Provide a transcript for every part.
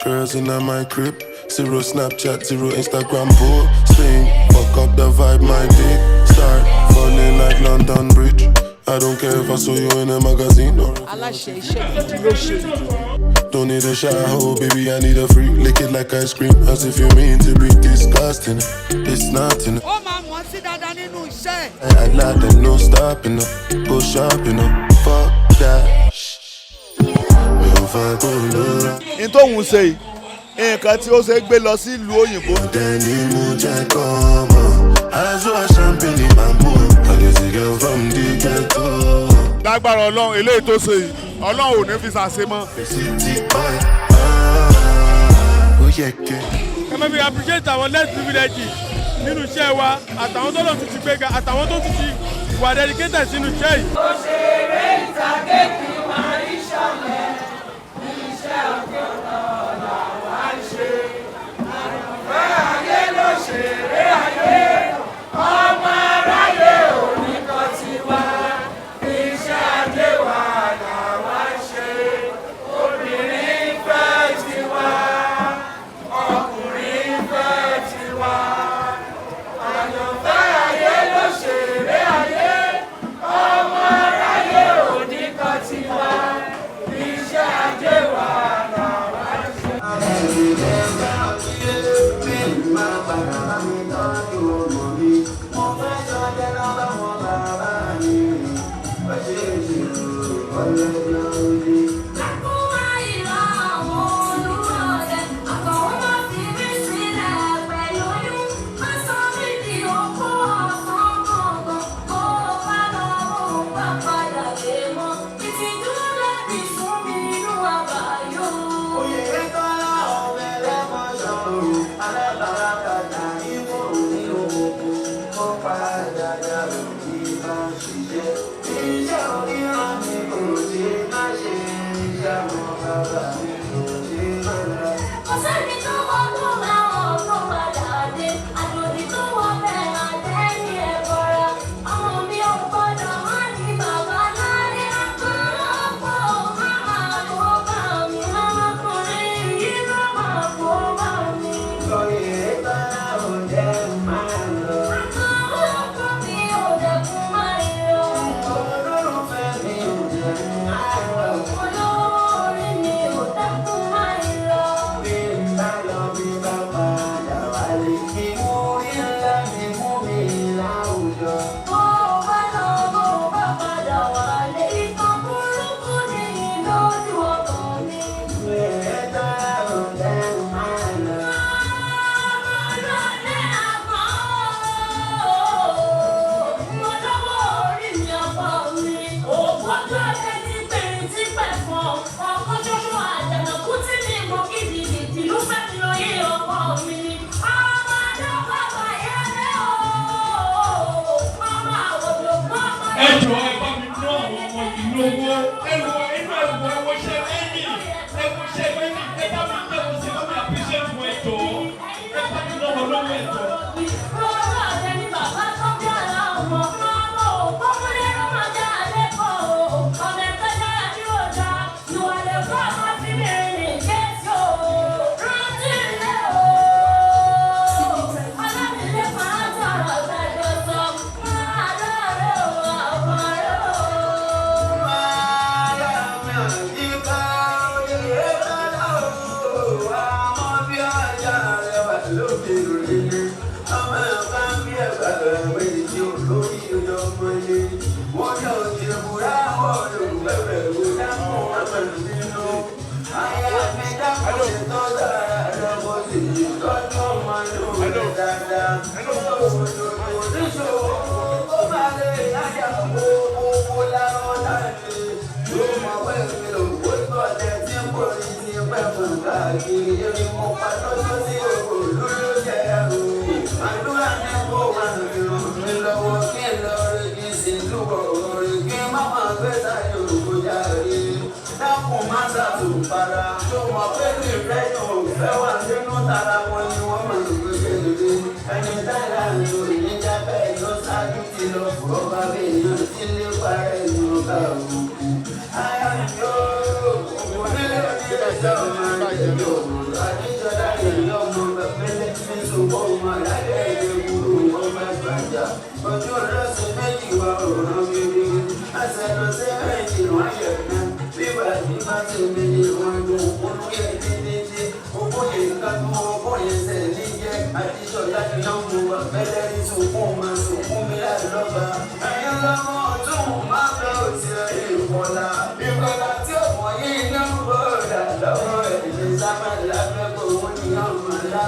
Girls in my crib, zero Snapchat, zero Instagram posting. Fuck up the vibe, my dick start falling like London Bridge. I don't care if I saw you in a magazine or if Aláṣẹ, iṣẹ́ gidi ló ṣe. Don't need a shower, oh, baby, I need a free. Lick it like ice cream, as if you mean to be disgusting. It's nothing. Ó máa mọ̀ sí dáadáa nínú iṣẹ́ ẹ̀. I like them, no stopping up. Go shopping up. Fuck that. Mi ò fẹ́ kó lóra. Ní tóun ṣe yìí, nǹkan tí ó ṣe gbé lọ sí ìlú òyìnbó. Dẹ́ni mú jẹ́ kọ́ mọ̀. Aṣọ champagne máa mú. I girl from the ghetto. Lágbára Ọlọ́run, eléyìí tó ṣe yìí, Ọlọ́run ò ní fi ṣàṣe mọ́. City boy. Ah, ó yẹ kẹ́. Ẹ máa fi appreciate àwọn less privileged nínú iṣẹ́ wa, àtàwọn tó lọ́n tún ti gbéga, àtàwọn tó tún ti wà dedicated sínú iṣẹ́ yìí. Òṣèré ìtàgé kì í máa ń ṣọ̀lẹ, iṣẹ́ ọ̀tọ̀ọ̀tọ̀ làwa ń ṣe. Àyànfẹ́ ayé ló ṣeré ayé, ọmọ aráyé ò ní kọ́ tiwa. Iṣẹ́ ajé wa làwa ń ṣe. Obìnrin fẹ́ tiwa, ọkùnrin fẹ́ tiwa. Àyànfẹ́ ayé ló ṣeré ayé, ọmọ aráyé ò ní kọ́ tiwa. Iṣẹ́ ajé wa làwa ń ṣe. Ọ̀sẹ́ni tó wọ́n tó láwọn tó padà dé, àjòjì tó wọ́n bẹ̀ àtẹ́ni ẹ̀bọ̀ra. Ọmọ mi ò gbọ́dọ̀ má ní bàbá láyé, àpò máma kó bá mi, ọmọkùnrin yìí ló máa kó bá mi. Àkọ́kọ́ mi ò dẹkùn máa yọ. Olówó orí mi ò dẹkùn máa yọ. Bó o bá lọ, bó o bá padà wálé, ìtàn burúkú ni lójú ọkàn mi. Ọmọlúwalẹ̀ àgbọ̀n olówó orí mi, ọkọ mi. Ògbójú ọdẹ ti pèrè tí pẹ̀fọ́n. Ọ̀kan ṣoṣo àjànàkú tí mi mọ gidigidi ló fẹ́ mi lóye ọkọ mi. Ọmọ adọ́gbàgbà yẹlẹ́ o. Ọmọ àwòdò gbọ́ ọmọ Ẹ jọ, ẹ bá mi ná àwọn ọmọ yìí lówó. Ẹ wo inú, ẹ wo, ẹ wo iṣẹ́ lẹ́yìn, ẹ wo iṣẹ́ lẹ́yìn. Ẹ bá mi jẹ́ kó ṣe bá mi appreciate wọn. Ẹ jọ, ẹ bá mi ná wọn lówó, ẹ jọ. Rọ́rọ́ ọ̀dẹ ni bàbá tó bí ọ̀la ọmọ. Ọmọ òpómúlé ló máa já alẹ́ kọ́ o. Ọmọ ẹ̀fẹ́ dára bí ó dá. Ìwà lè kọ́ ọmọ fi mi rìn kéésì o. Rántí ilé o. Ọlọ́mìnira máa ń sọ̀rọ̀ gbẹ̀dọ̀ sọ. Máa lọ́ọ̀rẹ́ o, àwọn ọ̀rẹ́ o.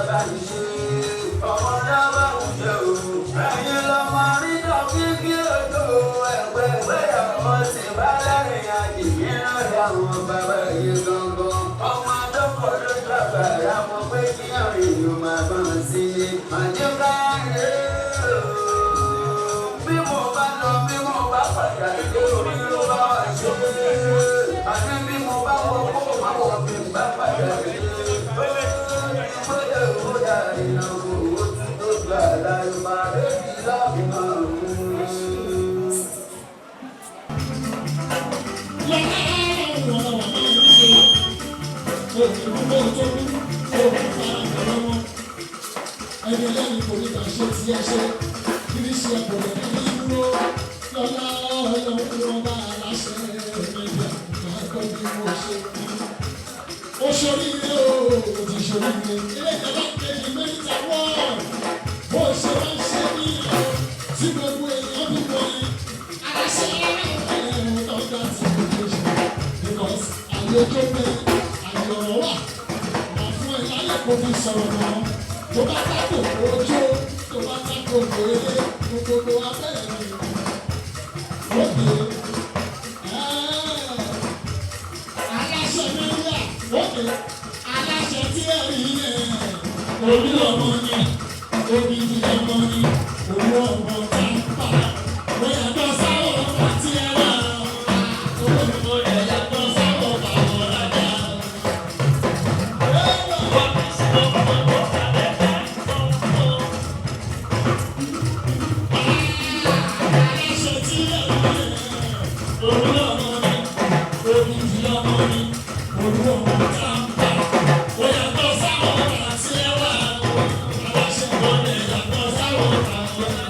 bá ń ṣe. Ọmọ náà bá ń jẹ o. Ẹ̀yin lọ́mọ rí dọ̀bí kí odò ẹ̀gbẹ́gbẹ́ ọmọ sì bá lẹ́rìn àjèjì rẹ̀ àwọn bàbá yìí gangan. Ọmọ adọ́kọ̀ lójú àgbàrá mo pé kí ọ̀rẹ́ yóò máa bá wọn sí i. Màjẹ́ ká rè é o. Bí mo bá lọ, bí mo bá padà dé, orí ló bá wà ṣe. Àní bí mo bá wọ kó má wọ bí n bá padà dé. Ó ní gbọ́dọ̀ ó dà ìnáwó ó tún tó gbà láì máa rébi láàbù máa ń. Ẹni ẹlẹ́yìn kò ní kà ṣe tí ẹ ṣe kí ní ṣe kò lè ní dúró lọ́lá ọlọ́run ọba aláṣẹ ẹ̀mẹ́bí àgbọ̀ bí mo ṣe kú. Ó ṣoríire o, ó ti ṣoríire. Ilé ìjọba kejì mẹ́ta wọ̀ bó ṣe máa ń ṣe ní ọ̀ tí gbogbo èèyàn bí wọ́n ní. Aláṣẹ ẹ̀rọ ọ̀gá ti kò lè ṣe because àyè tó pé àyè ọ̀rọ̀ wà. Màá fún ẹ láyè kó fi sọ̀rọ̀ mọ́. Tó bá tákò ojú, tó bá tákò eré, gbogbo abẹ́rẹ́ mi. Ókè. Aláṣẹ Nàìjíríà, ókè. Aláṣẹ tí ẹ rí yẹn. Olú ọmọ ni, odidi ọmọ ni, olú ọmọ tá ń pa. Ó yàtọ̀ sáwọ̀ ọ̀pá tí ẹ wà. Olú ọmọ yàtọ̀ sáwọ̀ ọ̀pá ọ̀rajà. Aláṣẹ tí ẹ rí yẹn. Olú ọmọ ni, odidi ọmọ ni, olú ọmọ tá ń pa. Ó yàtọ̀ sáwọ̀ ọ̀pá tí ẹ wà. Aláṣẹ ọmọ yàtọ̀ sáwọ̀ ọ̀pá ọ̀rajà.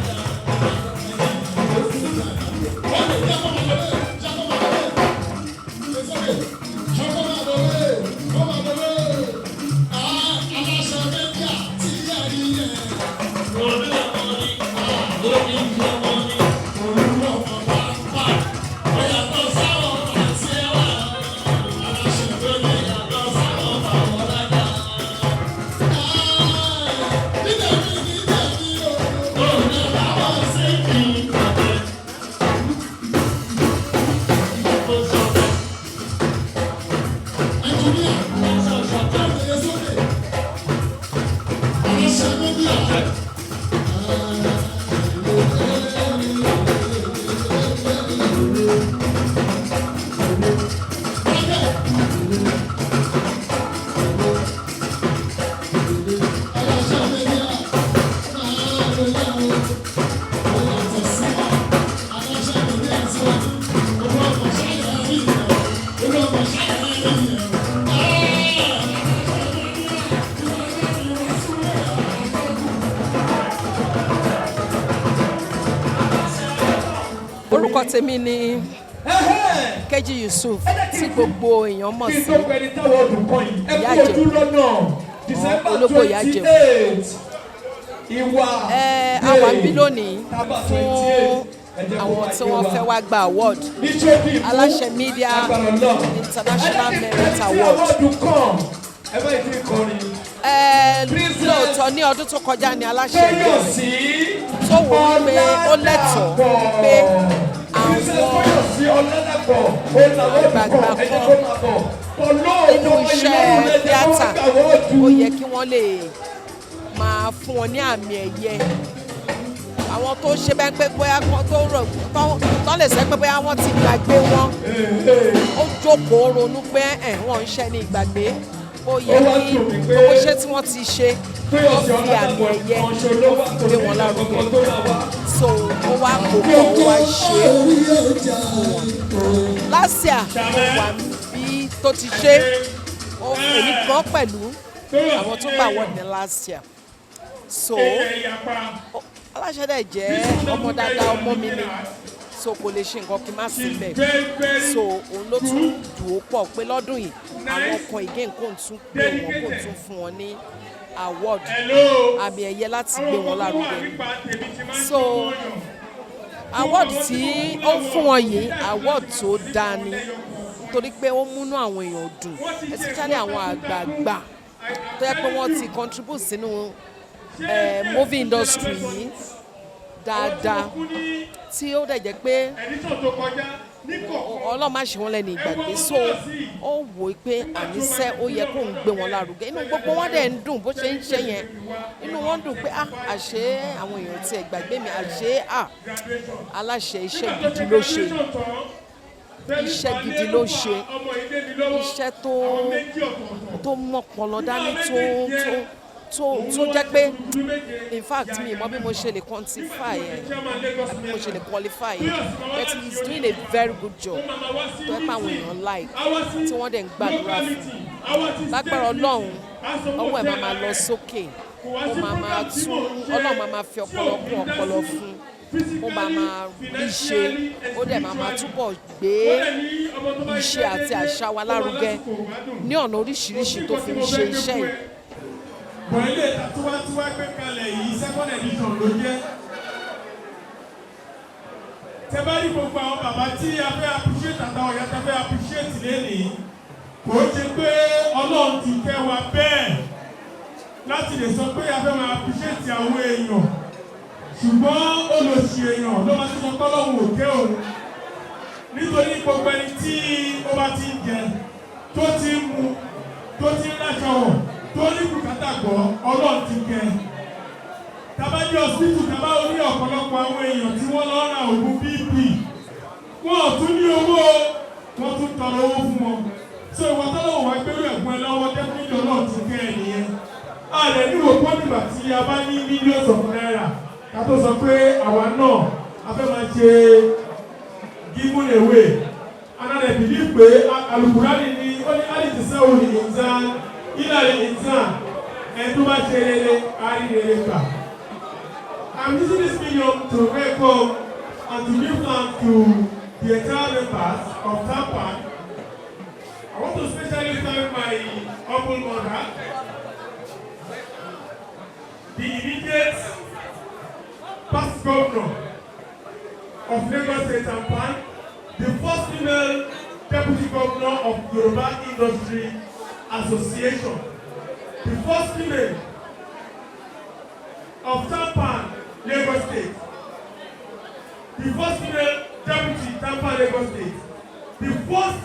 Orúkọ tèmi ni Kẹ́jí Yusuf tí gbogbo èèyàn mọ̀ Kí n sí tó pẹni táwọn ọdún kan yìí, ẹ Ìyá kú ojú Ìjẹ̀bú. lọ́nà December Ológbò Ìyá twenty Ìjẹ̀bú. eight ìwà Ẹ a wà níbí lónìí fún àwọn tí wọ́n fẹ́ wá gba award Aláṣẹ Media International Merit Award. Ẹ bá ìdí kọrin. Ẹ lóòótọ́ ní ọdún tó kọjá ní Aláṣẹ Tóyọ̀sí tó wò ó pé ó lẹ́tọ̀ọ́ pé àwọn Tóyọ̀sí Ọládàpọ̀ ó làwọn àgbààgbà olùkọ́ ẹ jẹ́ kan kó máa bọ̀. nínú iṣẹ́ tíátà ó yẹ kí wọ́n lè máa fún wọn ní àmì ẹ̀yẹ, àwọn tó ṣe bẹ́ẹ̀ pé bóyá kan tó rọ̀ tán lè sẹ́ pé bóyá wọ́n ti gbàgbé wọn. Ó jókòó ronú pé ẹ̀ wọ́n ń ṣe ní ìgbàgbé, ó yẹ kí gbogbo iṣẹ́ tí wọ́n ti ṣe, wọ́n fi àmì ẹ̀yẹ gbé wọn lárugẹ. So ó wá kó pọ̀, ó wá ṣe é fún wọn. Last year mo wà bí tó ti ṣe ó, èmi gan pẹ̀lú àwọn tó gbà wọ́n ní last year. So Aláṣẹ dẹ̀ jẹ́ ọmọ dáadáa, ọmọ mi ni, so kò lè ṣe nǹkan kí n má sí bẹ̀. So òun ló tún dùn ó pọ̀ pé lọ́dún yìí àwọn kan again kò tún pé wọn kò tún fún wọn ní award, àmì ẹ̀yẹ láti gbé wọn lárugẹ. So award tí ó ń fún wọn yìí, award tó dáa ni, torí pé ó múnú àwọn èèyàn dùn, especially àwọn àgbààgbà. tó yẹ pé wọ́n ti contribute sínú movie industry yìí dáadáa, tí ó dẹ̀ jẹ́ pé Ọlọ́run má ṣe wọ́n lẹ́nu ìgbàgbé. So ó wò ó pé àníṣe ó yẹ kó ń gbé wọn lárugẹ. Inú gbogbo wọn dẹ̀ ń dùn bó ṣe ń ṣe yẹn. Inú wọn dùn pé, ah, àṣé àwọn èèyàn tiẹ̀ gbàgbé mi, àṣé, ah, aláṣẹ, iṣẹ́ gidi ló ṣe, iṣẹ́ gidi ló ṣe, iṣẹ́ tó mọ́pọlọ dání, tó jẹ́ pé, in fact, mi mọ bí mo ṣe lè quantify ẹ̀ àbí mo ṣe lè qualify ẹ̀, but he is doing a very good job tó ẹ́ pé àwọn èèyàn like, tí wọ́n dẹ̀ ń gbàdúrà fún. Lágbára Ọlọ́run, ọwọ́ ẹ̀ máa máa lọ sókè, ó máa máa tún, Ọlọ́run máa máa fi ọpọlọ kún ọpọlọ fún, ó máa máa rí ṣe, ó dẹ̀ máa máa túbọ̀ gbé iṣẹ́ àti àṣà wa lárugẹ ní ọ̀nà oríṣiríṣi tó fi ń ṣe iṣẹ́ yìí. Bọ̀ ilé ìtàtúwátúwá gbé kalẹ̀ yìí, second edition ló jẹ́. Tẹ bá rí gbogbo àwọn bàbá tí a fẹ́ appreciate àtàwọn ìyá tí a fẹ́ appreciate lénìí, kò ṣe pé Ọlọ́run ti kẹ́ wa bẹ́ẹ̀ láti lè sọ pé a fẹ́ máa appreciate àwọn èèyàn, ṣùgbọ́n olòṣì èèyàn ló máa ti sọ pé Ọlọ́run ò kẹ́ òun, nítorí gbogbo ẹni tí ó bá ti ń jẹ, tó ti ń mu, tó ti ń láṣọ wọ̀, tó ní bùkátà gbọ́, Ọlọ́run ti kẹ́. Tàbá dé hospital, tàbá orí ọ̀pọ̀lọpọ̀ àwọn èèyàn tí wọ́n lọ ra oògùn BP, wọn ò tún ní owó, wọ́n tún tọrọ owó fún wọn. So ìwọ tọ́lọ́wọ́ wá gbérú ẹ̀gbọ́n ẹ lọ́wọ́, definitely Ọlọ́run ti kẹ́ ẹ nìyẹn. A lè níwò pọ́n nígbà tí a bá ní millions of naira ká tó sọ pé àwa náà a fẹ́ máa ṣe giving away. And I believe pé Alukurani ni ó ní alìsísẹ́wò ní ìtàn ìlànà ìtàn, ẹni tó bá ṣe rere á rí rere gbà. I'm using this medium to welcome and to give thanks to the entire members of TAMPAN. I want to especially thank my humble mother, the immediate past governor of Lagos State TAMPAN, the first female deputy governor of Yoruba Industry Association, the first female of TAMPAN Lagos State, the first female deputy TAMPAN Lagos State, the first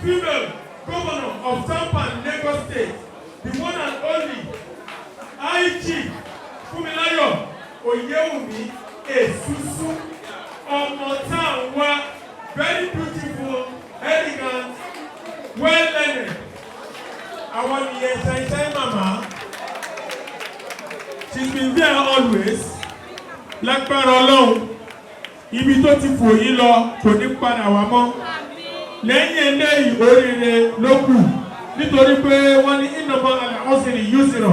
female governor of TAMPAN Lagos State, the one and only High Chief Funmilayo Oyewumi Esusu, ọmọ tá à ń wá, very beautiful, elegant, well learned. Àwọn nìyẹn, ṣàìṣàì màmá. She's been there always. Lágbára Ọlọ́run, ibi tó ti fò yín lọ kò ní padà wá mọ́. Lẹ́yìn eléyìí, oríire ló kù, nítorí pé wọ́n ní ìnàmọ́ àlàkọ́sìrì yusra,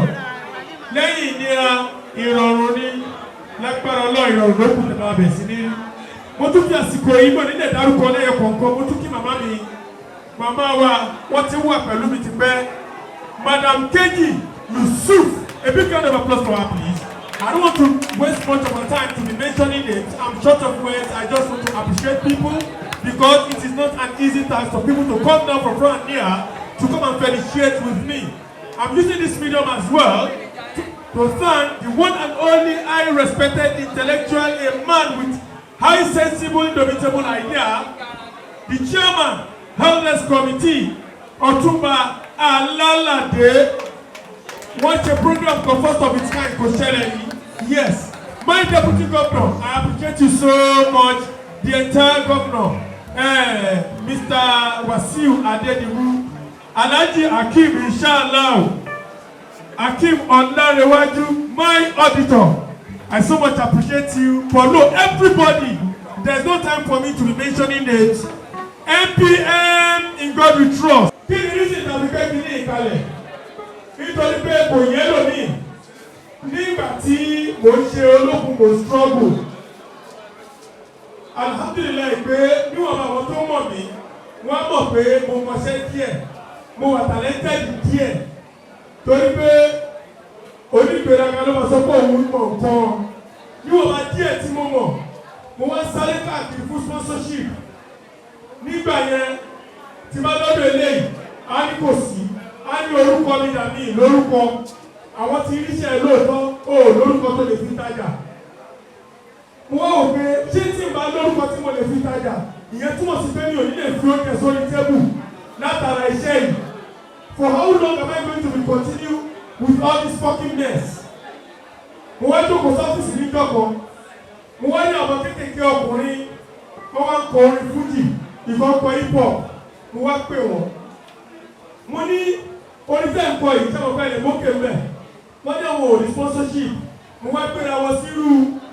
lẹ́yìn ìnira ìrọ̀rùn ní. Lágbára Ọlọ́run, ìrọ̀rùn ló kù tẹ̀ máa bẹ̀ sí ní. Mo tún fi àsìkò yìí mọ̀ nílẹ̀ dárúkọ lẹ́yọ kọ̀ọ̀kan. Mo tún kí màmá mi, màmá wa, wọ́n ti wà pẹ̀lú mi tipẹ́, Madam Keji Yusuf. A big round of applause for her, please. I don't want to waste much of my time to be mentioning it. I'm short of words. I just want to appreciate people because it is not an easy task for people to come down from far and near to come and felicitate with me. I'm using this medium as well to thank the one and only high respected intellectual, a man with high sensible, indomitable idea, the chairman, Elders Committee, Ọ̀túnba Alálàdé. Wọ́n ṣe program kan, first of its kind, kò ṣẹlẹ̀ yìí. Yes, my deputy governor, I appreciate you so much, the entire governor, Mr. Wasiu Adedibu, Alhaji Akeem, inshallah, Akeem Ọlárẹ̀wájú, my auditor, I so much appreciate you. But no, everybody, there's no time for me to be mentioning names. NPM, in God we trust. Kí ni reason tàbí pé kí ní ìkalẹ̀? Nítorí pé kò yẹ lómi. Nígbà tí mò ń ṣe ológun, mo struggle. Alhamdulillahi pé níwọ̀n àwọn tó mọ̀ mí, wọ́n mọ̀ pé mo mọṣẹ́ díẹ̀, mo wà talented díẹ̀. Torí pé onígbèraga ló máa sọ pé òun mọ̀ nǹkan. Níwọ̀n bá díẹ̀ tí mo mọ̀, mo wá sáré káàkiri fún sponsorship. Nígbà yẹn, tí bá lọ́dọ̀ eléyìí, á ní kò sí. Á ní orúkọ mi dàbí lórúkọ. Àwọn ti ríṣẹ́ lóòótọ́, ó lórúkọ tó lè fi tajà. Mo wá wò pé ṣé tí n bá lórúkọ tí mo lè fi tajà, ìyẹn túmọ̀ sí pé mi ò ní lè fi oúnjẹ sórí table látara iṣẹ́ yìí. For how long am I going to be continue with all this fucking mess? Mo wá jókòó sọ́fíìsì níjọ́ kan. Mo wá ní àwọn kéékèèké ọkùnrin, wọ́n wá ń kọ orin fújì, ìkan kọ hip hop. Mo wá pè wọ́n. Mo ní orin tẹ́ ń kọ yìí, ṣé mo fẹ́ lè mókè mbẹ̀? Wọ́n ní àwọn ò ní sponsorship. Mo wá gbéra wọn sírú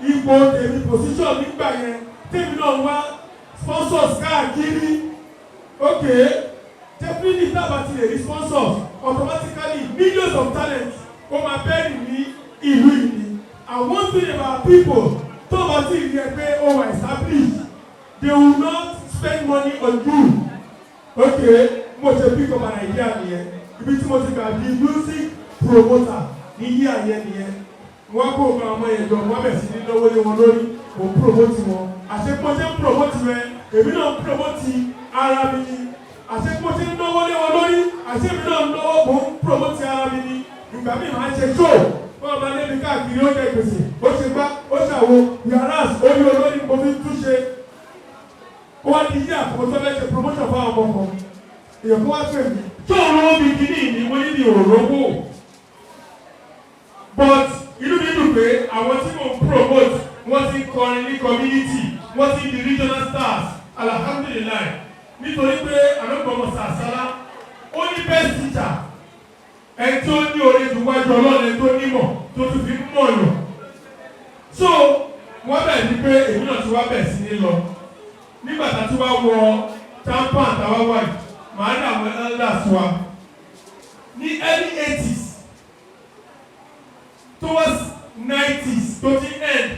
ipò tèmi, position nígbà yẹn, tèmi náà wá sponsors káàkiri. Okay, definitely, tá a bá ti lè rí sponsors, automatically millions of talents ó máa bẹ́ẹ̀rì ní ìlú yìí ni. And one thing about people, tó bá ti rí ẹ pé ó wà established, they will not spend money on you. Okay, mo ṣe pick up an idea nìyẹn. Ibi tí mo ti gbà di music promoter ní yí àyẹ nìyẹn. Wọ́n kó ọgbà ọmọ yẹn jọ, wọ́n bẹ̀ sí ní náwó lé wọn lórí, mo promote wọn. Àṣepọ̀ ṣe ń promote rẹ, èmi náà ń promote ara mi ni. Àṣepọ̀ ṣe ń náwó lé wọn lórí, àṣẹ mi náà ń náwó, mo ń promote ara mi ni. Ìgbà mi máa ń ṣe show, wọ́n máa lé mi káàkiri, ó jẹ gbèsè, ó ṣe gbá, ó ṣàwo yàrá orí olórí mo fi túnṣe. Ó wá di yí àkókò tó fẹ́ ṣe promotion fún àwọn ọmọ kan, èèyàn kó wá pè mí tó ń rówó mi kìíní ní. Mo ní mi ò rówó, but inú mi dùn pé àwọn tí mo ń promote, wọ́n ti ń kọrin ní community, wọ́n ti ń di regional stars. Alhamdulillahi, nítorí pé àlọ́gbọ̀mọ̀ sàṣálá ó ní best teacher, ẹni tó ní oore jù wájú Ọlọ́run, ẹni tó nímọ̀ tó tún fi ń mọ̀yàn. So wọ́n bẹ̀ ní pé èmi náà ti wá bẹ̀ sí ní lọ. Nígbà tá a ti wá wọ TAMPAN àtàwá wáyé, màá ní àwọn elders wa ní early 80s towards 90s tó ti end.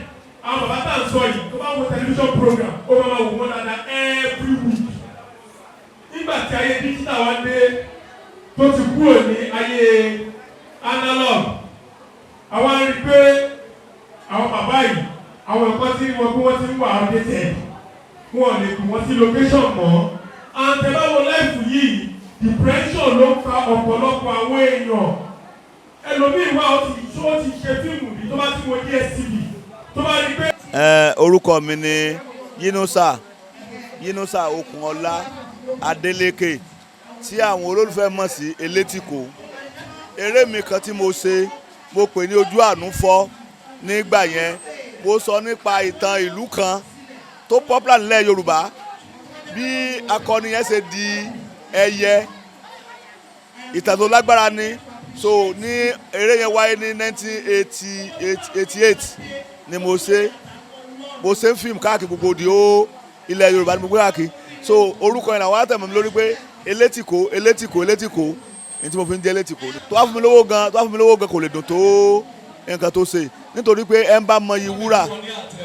Àwọn bàbá tá à ń sọ yìí, tó bá wo television program, ó máa ma wò wọ́n dáadáa every week. Nígbà tí ayé digital wá dé, tó ti kúrò ní ayé analog, àwọn á rí i pé àwọn bàbá yìí, àwọn nǹkan tí wọ́n bí wọ́n ti ń wà outdated, wọn ò lè pè wọ́n sí location mọ́. And tẹ́ bá wo life yìí, depression ló ń fa ọ̀pọ̀lọpọ̀ àwọn èèyàn. Ẹlòmíì wà, ó ti tó ti ṣe fíìmù bí tó bá ti wo DSTV, tó bá rí pé. Ẹ orúkọ mi ni Yínúsà Yínúsà Okunola Adeleke, tí àwọn olólùfẹ́ mọ̀ sí Elétìkó. Eré mi kan tí mo ṣe, mo pè ní Ojú Àánú Fọ́. Nígbà yẹn, mo sọ nípa ìtàn ìlú kan tó popular nílẹ̀ Yorùbá, bí akọni yẹn ṣe di ẹyẹ. Ìtàn tó lágbára ni. So ní eré yẹn wáyé ní 1988 ni mo ṣe. Mo ṣe ń fíìmù káàkiri gbogbo di ó ilẹ̀ Yorùbá ni mo gbé káàkiri. So orúkọ yẹn làwọn alátẹ̀mọ́ mi lórí pé Elétìkó, Elétìkó, Elétìkó ní tí mo fi ń jẹ́ Elétìkó. Tó bá fún mi lówó gan, tó bá fún mi lówó gan, kò lè dùn tó nǹkan tó ṣe, nítorí pé ẹ ń bá mọ iye wúrà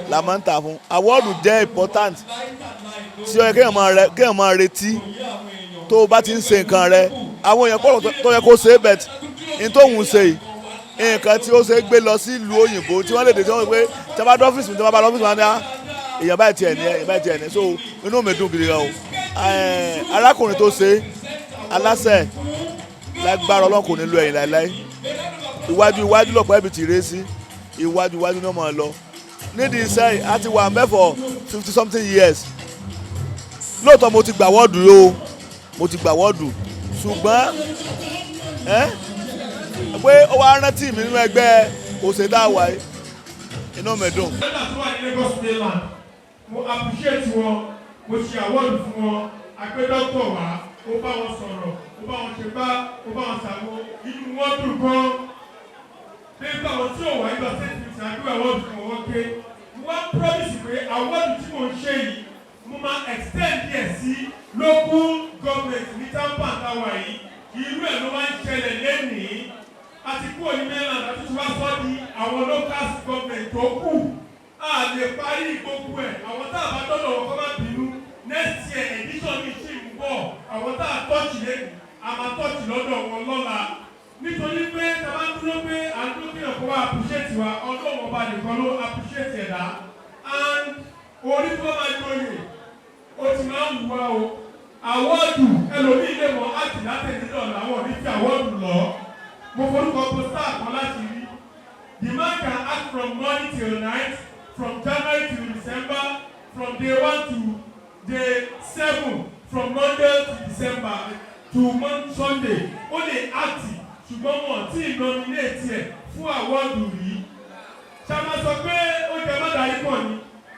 la máa ń tà fún. Award jẹ́ important tí ó yẹ kéèyàn máa retí. Tó o bá ti ń ṣe nǹkan rẹ, àwọn èèyàn pọ̀ tó yẹ kó ṣe é, but ní tóun ṣe yìí, nǹkan tí ó ṣe é gbé lọ sí ìlú òyìnbó, tí wọ́n lè dé, tí wọ́n pé tí wọ́n bá dé ọ́fíìsì mi, tí wọ́n bá dé ọ́fíìsì wọn ní èèyàn báyìí tiẹ̀ ní, èèyàn báyìí tiẹ̀ ní. So inú mi dùn gidi gan o. Arákùnrin tó ṣe aláṣẹ, lágbára Ọlọ́run, kò ní lo ẹ̀yìn láéláé. Iwájú iwájú lọ̀pọ̀ ẹ̀bì tì ré sí, iwájú iwájú ní ọmọ lọ nídìí iṣẹ́ yìí. A ti wà mẹ́fọ̀ 50 something years. Lóòótọ́ mo ti gbà award yìí o, mo ti gbà award, ṣùgbọ́n ẹ́ pé ó wá rántí mi nínú ẹgbẹ́ òṣèlú tá a wà yìí, inú mi dùn. Nígbà tó wà ní Lagos mainland, mo appreciate wọn, mo ṣe award fún wọn, agbé dọ́kítọ̀ wá, ó bá wọn sọ̀rọ̀, ó bá wọn ṣe gbá, ó bá wọn ṣàwọn, inú wọn dùn gan. Nígbà àwọn tí ò wá nígbà state meeting, àgbé award fún wọn ké. Mo wá promise pé award tí mo ń ṣe yìí, mo máa extend díẹ̀ sí local government ní TAMPAN táwa yìí. Irú ẹ̀ ló máa ń ṣẹlẹ̀ lẹ́nìí. Àti kúrò ní mainland, àti tí wàá sọ di àwọn local government tó kù. A lè parí gbogbo ẹ̀. Àwọn tá a bá dọ́dọ̀ wọn, kọ́ má bínú. Next year edition mi ṣì ń bọ̀. Àwọn tá a touch lẹ́nu, a máa touch lọ́dọ̀ wọn lọ́la, nítorí pé tá a bá dúró pé à ń dúró kí ọkọ̀ wa appreciate wa, Ọlọ́run Ọba nìkan ló appreciate ẹ̀dá. And orí tó bá máa joyè, ó ti máa ń wù wá o. Award ẹlòmíì lè mọ áàtì látẹ̀lé làwọn ò ní fi award lọ. Mo forúkọ poster kan láti rí. The man can act from morning till night, from January till December, from day 1 to day 7, from Monday to December to Sunday. Ó lè act, ṣùgbọ́n wọn tí ì nominate ẹ̀ fún award rí. Ṣàmà sọ pé ó jẹ mọ́dàrí pọ̀ ni,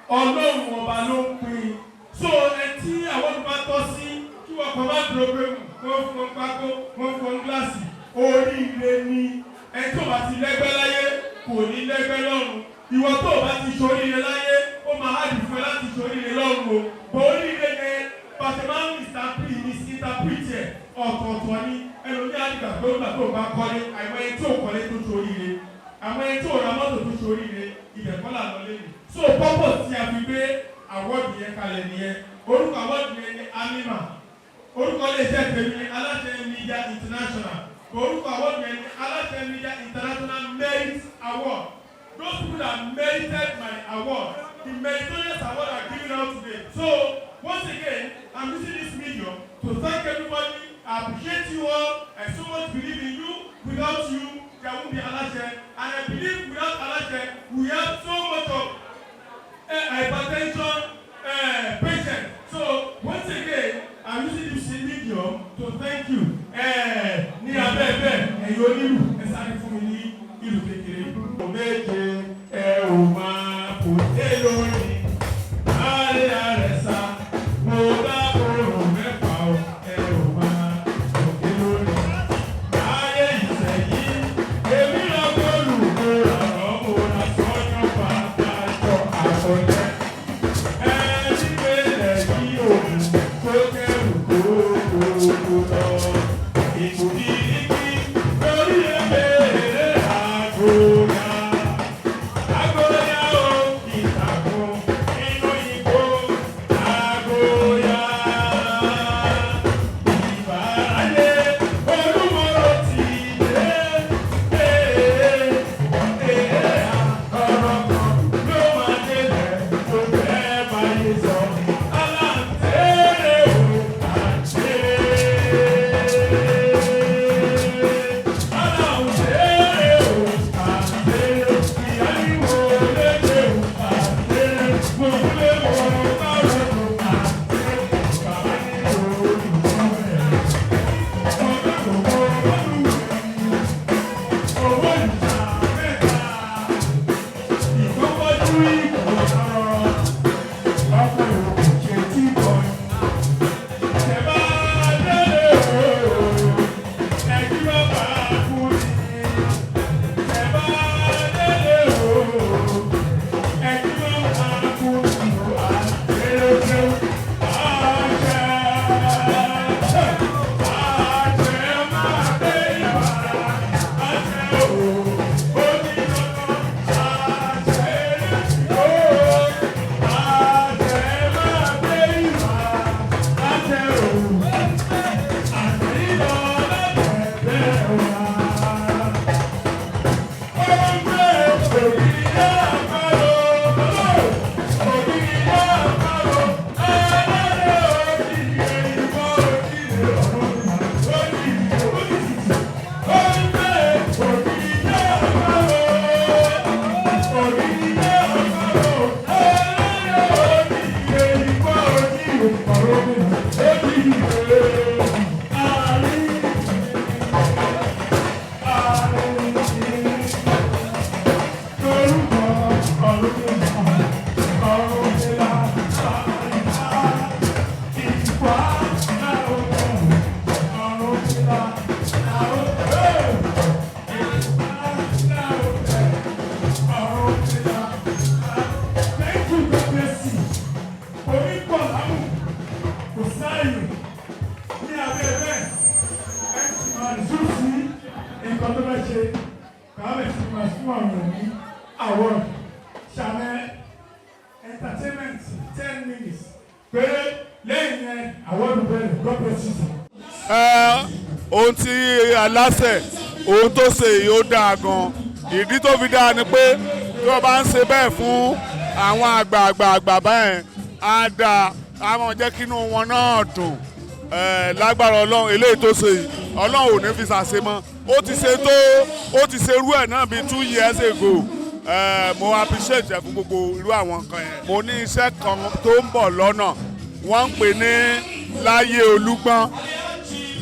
Ọlọ́run Ọba ló ń pín in. So ẹ tí award bá tọ́ sí, kí wọ́n kàn má dúró pé wọ́n fún wọn pákó, wọ́n fún wọn gíláàsì. Oríire ni. Ẹ tó bá ti lẹ́gbẹ́ láyé, kò ní lẹ́gbẹ́ lọ́run. Ìwọ tó o bá ti ṣoríire láyé, ó máa hard fún ẹ láti ṣoríire lọ́run o. Bọ̀ oríire yẹn pàṣẹ máa ń misinterpret ẹ̀, ọ̀tọ̀ọ̀tọ̀ ni. Ẹlòmíì á dìgbà pé ó gbà tó o bá kọ́lé. Àìmọye tí ò kọ́lé tó ṣoríire, àwọn ẹni tí ò ra mọ́tò tó ṣoríire. Ibẹ̀ kọ́ là lọ lẹ́nu. So purpose tí a fi gbé award yẹn kalẹ̀ nìyẹn. Orúkọ award yẹn ní Amima. Orúkọ iléeṣẹ́ tèmi ní Aláṣẹ Media International. Orúkọ award yẹn ní Aláṣẹ Media International Merit Award. Those people that merited my award, the meritorious award are given out today. So once again, I'm using this medium to thank everybody. I appreciate you all. I so much believe in you. Without you, there won't be Aláṣẹ, and I believe without Aláṣẹ, we have so much of hypertension patient. So once again, I'm using this medium to thank you. Ní abẹ́ bẹ́ẹ̀, ẹ̀yin onílù, ẹ sáré fún mi ní ìlú kékeré. Méje ẹ ò máa kò dé lórí àárẹ̀ àrẹ̀sà, mo bá oòrùn mẹ́fà o, ẹ ò máa kò dé lórí. Ayé ìsẹ̀yìn, èmi lọ gbọ́lù, mo rà ọ́, mo rà sọ́yọ́ pàtàkì àkọlẹ́. Ẹni pé lẹ́yìn òun tó kẹ́rù kókó lọ. Ìkùkìkì lórí ebèrè àgóyà. Àgóyà o, ìtàkùn inú igbó àgóyà. Ìbáraye olúmọ̀rọ̀ ti dé. Ọ̀rọ̀ kan ló máa délẹ̀ tó fẹ́ báyé sọ. Aláǹtẹ̀rẹ̀ o, àǹtẹ̀rẹ̀. Aláǹtẹ̀rẹ̀ o, àǹtẹ̀rẹ̀. Ìyá ni mo lédè o, àǹtẹ̀rẹ̀. Mo kúlé mo bá ròdò, àǹtẹ̀rẹ̀. Bàbá ní olùkọ́ ẹ̀. Mo bá kòkó olùwẹ̀. Owó ìjà mẹ́ta. Ìkọ́kọ́jú ìkọ̀ ọkọ̀ ìròkò ṣe tí bọ̀. Ṣẹ̀bá délé o, ẹ̀jí bàbá kú ni. Ṣẹ̀bá délé o, ẹ̀jí bàbá kú ni. Àṣẹ àṣẹ àṣẹ máa dé ìbára àṣẹ o, ó ní dandan àṣẹ o, àṣẹ máa dé ìbára àṣẹ o, àṣẹ ìlọ lẹ́gbẹ̀ẹ́ wa. Ó ń gbé ògiri àpárò, ògiri àpárò, ẹlẹ́rẹ̀ òjìrè ìwọ òjìrè ọ̀run òjìrè òjìrè. Ó ń gbé ògiri àpárò, ògiri àpárò, ẹlẹ́rẹ̀ òjìrè ìwọ òjìrè ọ̀run òjìrè. Àárín àárín. Torúkọ ọ̀run ọ̀run ìlà àríwá ìfà láòrùn ọ̀run ìlà láòrùn ìfà láòrùn ọ̀run ìlà. Thank you, God bless you. Omi pọ̀ lámù, kò sáàyè ní abẹ́ bẹ́ẹ̀. Ẹ ti máa zú sí nǹkan tó bá ṣe kàwé sí máa fún àwọn èèyàn ní award. Ṣàmẹ́ entertainment 10 minutes péré, lẹ́yìn yẹn award bẹ̀rẹ̀. God bless you, sir. Ẹ ohun tí Aláṣẹ ohun tó ṣe yìí, ó dáa gan. Ìdí tó fi dáa ni pé tí wọ́n bá ń ṣe bẹ́ẹ̀ fún àwọn àgbààgbà àgbà báyẹn, á dáa, á máa jẹ́ kí inú wọn náà dùn. Lágbára Ọlọ́run, eléyìí tó ṣe yìí, Ọlọ́run ò ní fi ṣàṣe mọ́. Ó ti ṣe tó, ó ti ṣe irú ẹ̀ náà bíi 2 years ago. Mo appreciate ẹ̀ fún gbogbo irú àwọn nǹkan yẹn. Mo ní iṣẹ́ kan tó ń bọ̀ lọ́nà, wọ́n ń pè ní Láyé Olúgbọ́n.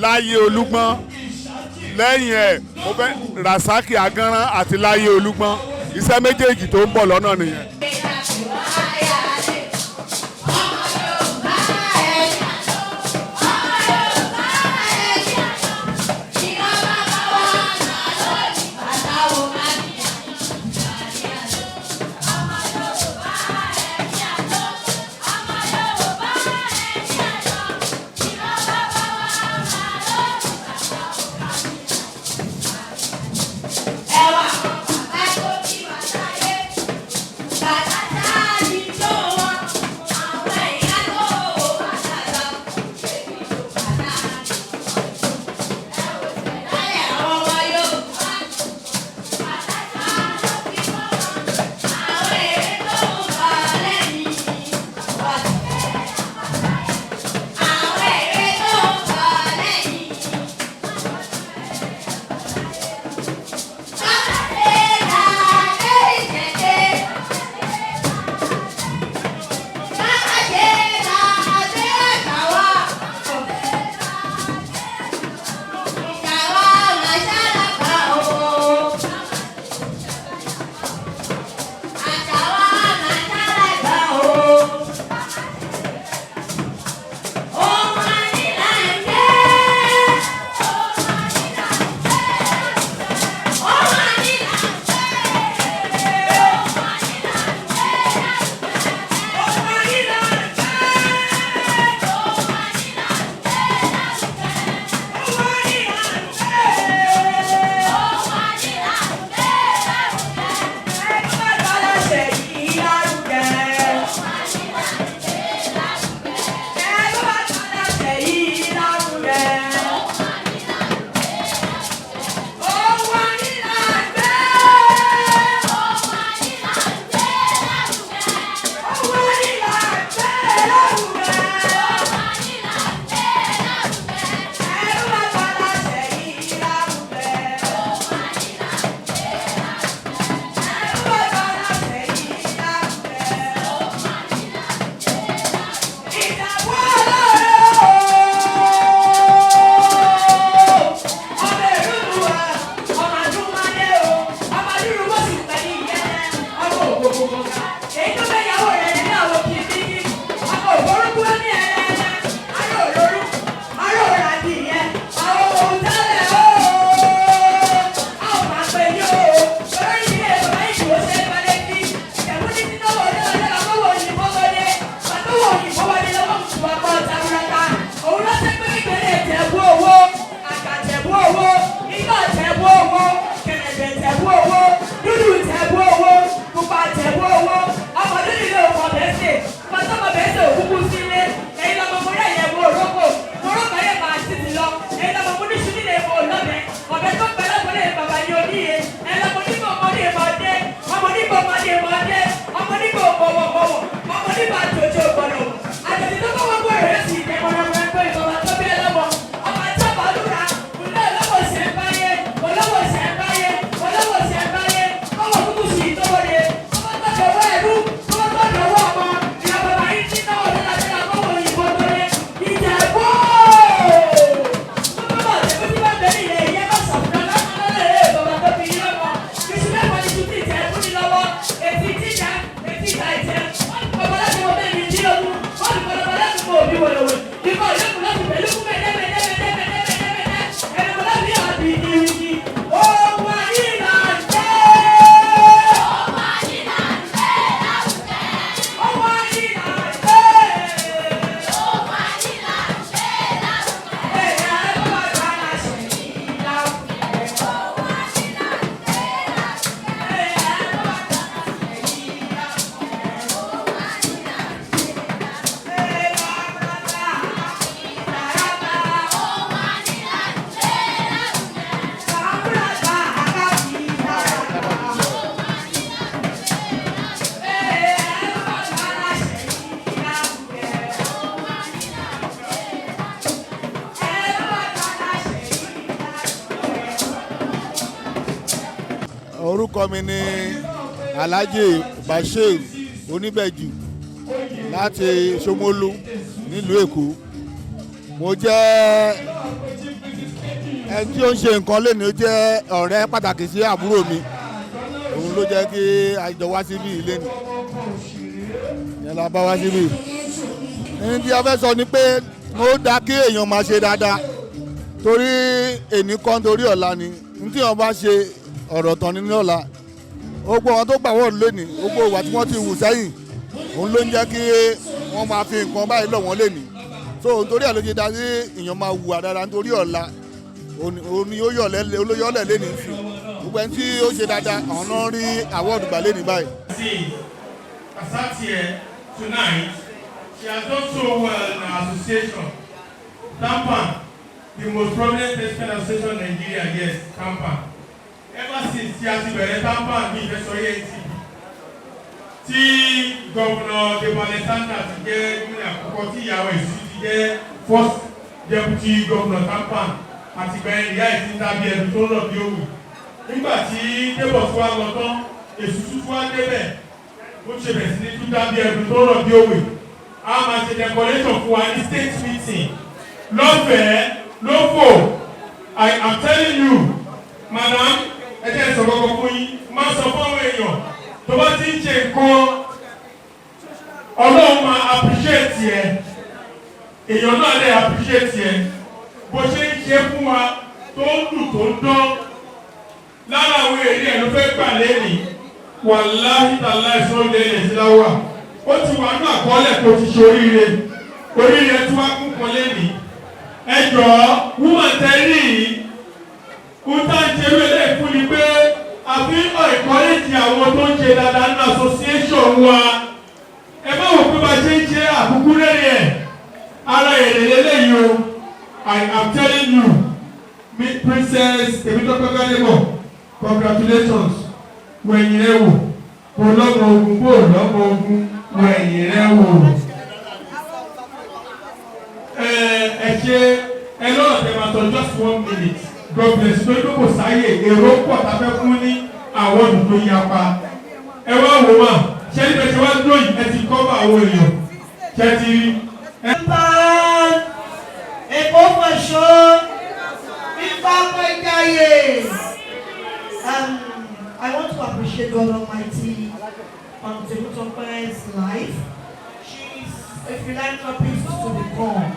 Láyé Olúgbọ́n, lẹ́yìn ẹ̀ mo fẹ́ Rasaki Agánrán àti Láyé Olúgbọ́n. Iṣẹ́ méjèèjì tó ń bọ̀ lọ́nà nìyẹn. Ẹwà bàbá tó bí wà láyé. Orúkọ mi ni Alhaji Bashir Oníbẹ̀jù láti Ṣómólú nílùú Èkó. Mo jẹ́ ẹni tí ó ń ṣe nǹkan lẹ́nu, ó jẹ́ ọ̀rẹ́ pàtàkì sí àbúrò mi. Òun ló jẹ́ kí a jọ wá síbí lẹ́nu yẹn la bá wá síbí. Ní tí a fẹ́ sọ ni pé ó dáa kí èèyàn máa ṣe dáadáa, torí èní kan torí ọ̀la ni. Ní tí wọ́n bá ṣe ọ̀rọ̀ tán ní ọ̀la, gbogbo àwọn tó gbà wọ́n lónìí, gbogbo ìwà tí wọ́n ti hù sẹ́yìn, òun ló ń jẹ́ kí wọ́n máa fi nǹkan báyìí lọ̀ wọ́n lónìí. So nítorí ẹ̀ ló ṣe dá sí èèyàn máa hùwà dáadáa, nítorí ọ̀la. Òun ni ó yọ̀lẹ̀ olóyọ̀lẹ̀ lẹ́nìí sí. Gbogbo ẹni tí ó ṣe dáadáa, àwọn náà rí award gbà lẹ́nìí báyìí. See, Asat here tonight, she has done so well in our association. TAMPAN, the most prominent thespian association in Nigeria, yes, TAMPAN. Ever since tí a ti bẹ̀rẹ̀ TAMPAN ní ìfẹsọ̀yẹ́ ATP, tí Governor Debo Alexander ti jẹ́ gómìnà àkọ́kọ́, tí ìyàwó èsì ti jẹ́ first deputy governor TAMPAN, àti bẹ̀rẹ̀ ìyá ẹ̀ ti ń dábí ẹ̀dùn tó ń rọ̀ bí òwú. Nígbà tí Debo tí wá lọ tán, èsù tuntun wá débẹ̀, ó ṣe bẹ̀rẹ̀ sí ní tún dábí ẹ̀dùn tó ń rọ̀ bí òwe. A máa ṣe decoration fún wa ní state meeting lọ́fẹ̀ẹ́ lófò. I am telling you, madam, ẹ jẹ́ sọ kọ́kọ́ fún yín. Máa sọ fún àwọn èèyàn, tó bá ti ń ṣe nǹkan, Ọlọ́run máa appreciate ẹ, èèyàn náà lè appreciate ẹ. Bó ṣe ń ṣe fún wa tó ń dùn, tó ń dán, lára àwọn èrè ẹ̀ ló fẹ́ gbà lẹ́nìí. Wàláhí tàláhí, sọ́ọ́ ilẹ̀ ilẹ̀ sí láwà. Ó ti wà ní àkọọ́lẹ̀ kó ti ṣe oríire. Oríire tí wàá kún kan lẹ́nìí. Ẹ jọ̀ọ́, woman tẹ́lẹ̀ yìí ń tá ń ṣe eré lè fún ni pé a fi ń encourage àwọn tó ń ṣe dáadáa nínú association wa. Ẹ má wò pé bá ṣe ń ṣe àkúkú rẹ̀ ẹ̀ ara èrè lélẹ́yìí o. I am telling you, me, Princess Temitope Gbadebo, congratulations. Wẹ̀yìn rẹ wò, kò lọ́mọ ogun, kò lọ́mọ ogun, wẹ̀yìn rẹ wò. Ẹ ṣe ẹ lọ́rọ̀ tẹ máa sọ, just one minute. God bless you. Torí pé kò sáyè, èrò pọ̀ tá a fẹ́ fún ní àwọn ọdún tó yapa. Ẹ wá wò wá, ṣé níbẹ̀ ṣe wá dúró yìí, ẹ ti kọ́ bá àwọn èèyàn ṣe ti rí. Èkó fọ̀ṣọ́, Ifápẹ́jáyè. I want to appreciate God Almighty on Temitope's life. She is a philanthropist to the core.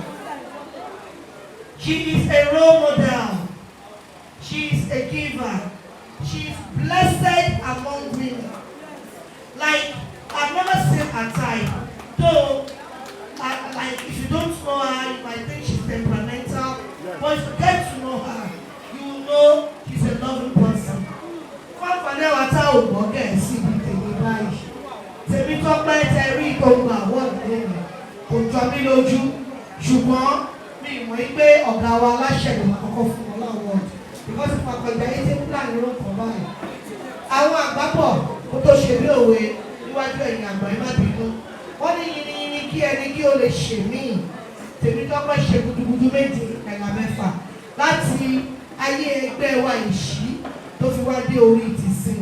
She is a role model. She is a giver. She is blessed among women. Like, I've never seen her type. Though, like, if you don't know her, you might think she's temperamental. But if you get to know her, you will know she's a loving person. Fún àǹfààní àwọn tá ò gbọ́ Gẹ̀ẹ́sì bíi tèmi báyìí, Tèmítọ́pẹ́ tẹ rí gbogbo àwọn ìlú kò jọ mí lójú, ṣùgbọ́n mi mọ̀ yí pé ọ̀gá wa aláṣẹ ló máa kọ́kọ́ fún wọn láwọn, because ìpàkọ̀jà yìí ti ń plan ló ń kọ́ báyìí. Àwọn àgbábọ̀ kó tó ṣe bí òwe níwájú ẹ̀yìn àgbà, ẹ má bínú. Wọ́n ní yìnyín kí ẹni kí ó lè ṣe míì. Tèmítọ́pẹ́ ṣe gudugudu méje ẹ̀là mẹ́fà láti ayé ẹgbẹ́ wa ìṣí tó fi wá dé orí ìtìsín.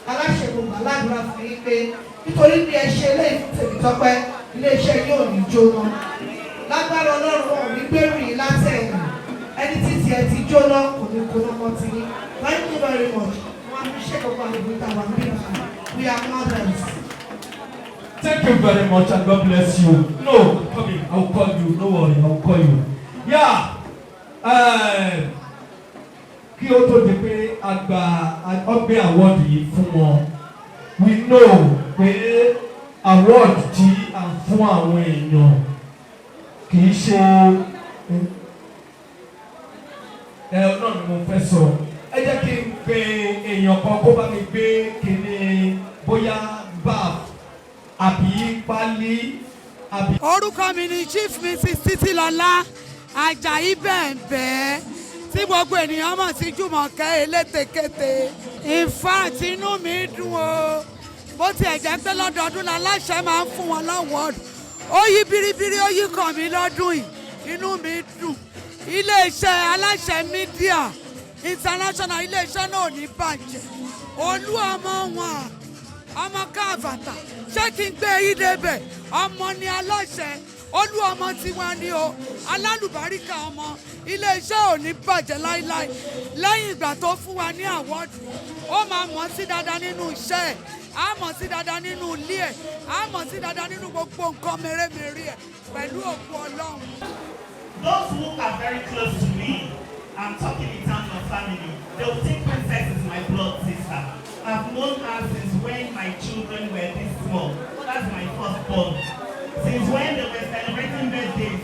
Aláṣẹ, gbogbo aládùúrà fún yín pé nítorí bí ẹ ṣe eléyìí fún Tèmítọ́pẹ́, iléeṣẹ́ yóò ní jóná lágbára Ọlọ́run. Wọn ò ní gbèrú yín látẹ̀yìn. Ẹni títí ẹ ti jóná kò ní kóná mọ́ ti yín. Thank you very much. Wọn appreciate gbogbo àlejò tàwa níbí. We are mothers. Thank you very much and God bless you. No, I'm coming. I will call you. No worry, I will call you. Yeah. Kí ó tó di pé a gba ọgbẹ́ award yìí fún wọn, we know pé award tí a ń fún àwọn èèyàn kì í ṣe ẹ náà ni mo fẹ́ sọ. Ẹ jẹ́ kí n pe èèyàn kan kó bá mi gbé kinní, bóyá baf àbí pálí àbí. Orúkọ mi ni Chief Mrs Títílọlá Ajayi Bẹ̀ẹ̀bẹ̀, tí gbogbo ènìyàn mọ̀ sí Jùmọ̀kẹ́ Elétekéte. In fact, inú mi dùn o. Bó tiẹ̀ jẹ́ pé lọ́dọọdún láláṣẹ máa ń fún wọn l'award, ó yí biribiri, ó yí kàn mí lọ́dún yìí. Inú mi dùn. Iléeṣẹ́ Aláṣẹ Media International, iléeṣẹ́ náà ò ní bàjẹ́. Olú ọmọ wọn, ọmọ káàbàtà, ṣé kí n gbé yín débẹ̀? Ọmọ ni aláṣẹ, olú ọmọ tiwa ni o, alálùbáríkà ọmọ. Iléeṣẹ́ ò ní bàjẹ́ láíláí. Lẹ́yìn ìgbà tó fún wa ní award, ó máa mọ̀ sí dáadáa nínú iṣẹ́ ẹ̀, á mọ̀ sí dáadáa nínú ilé ẹ̀, á mọ̀ sí dáadáa nínú gbogbo nǹkan mèremère ẹ̀ pẹ̀lú òkú Ọlọ́run. Those who are very close to me, I'm talking in terms of family, they'll think Princess is my blood sister. I've known her since when my children were this small. That's my firstborn. Since when they were celebrating birthdays,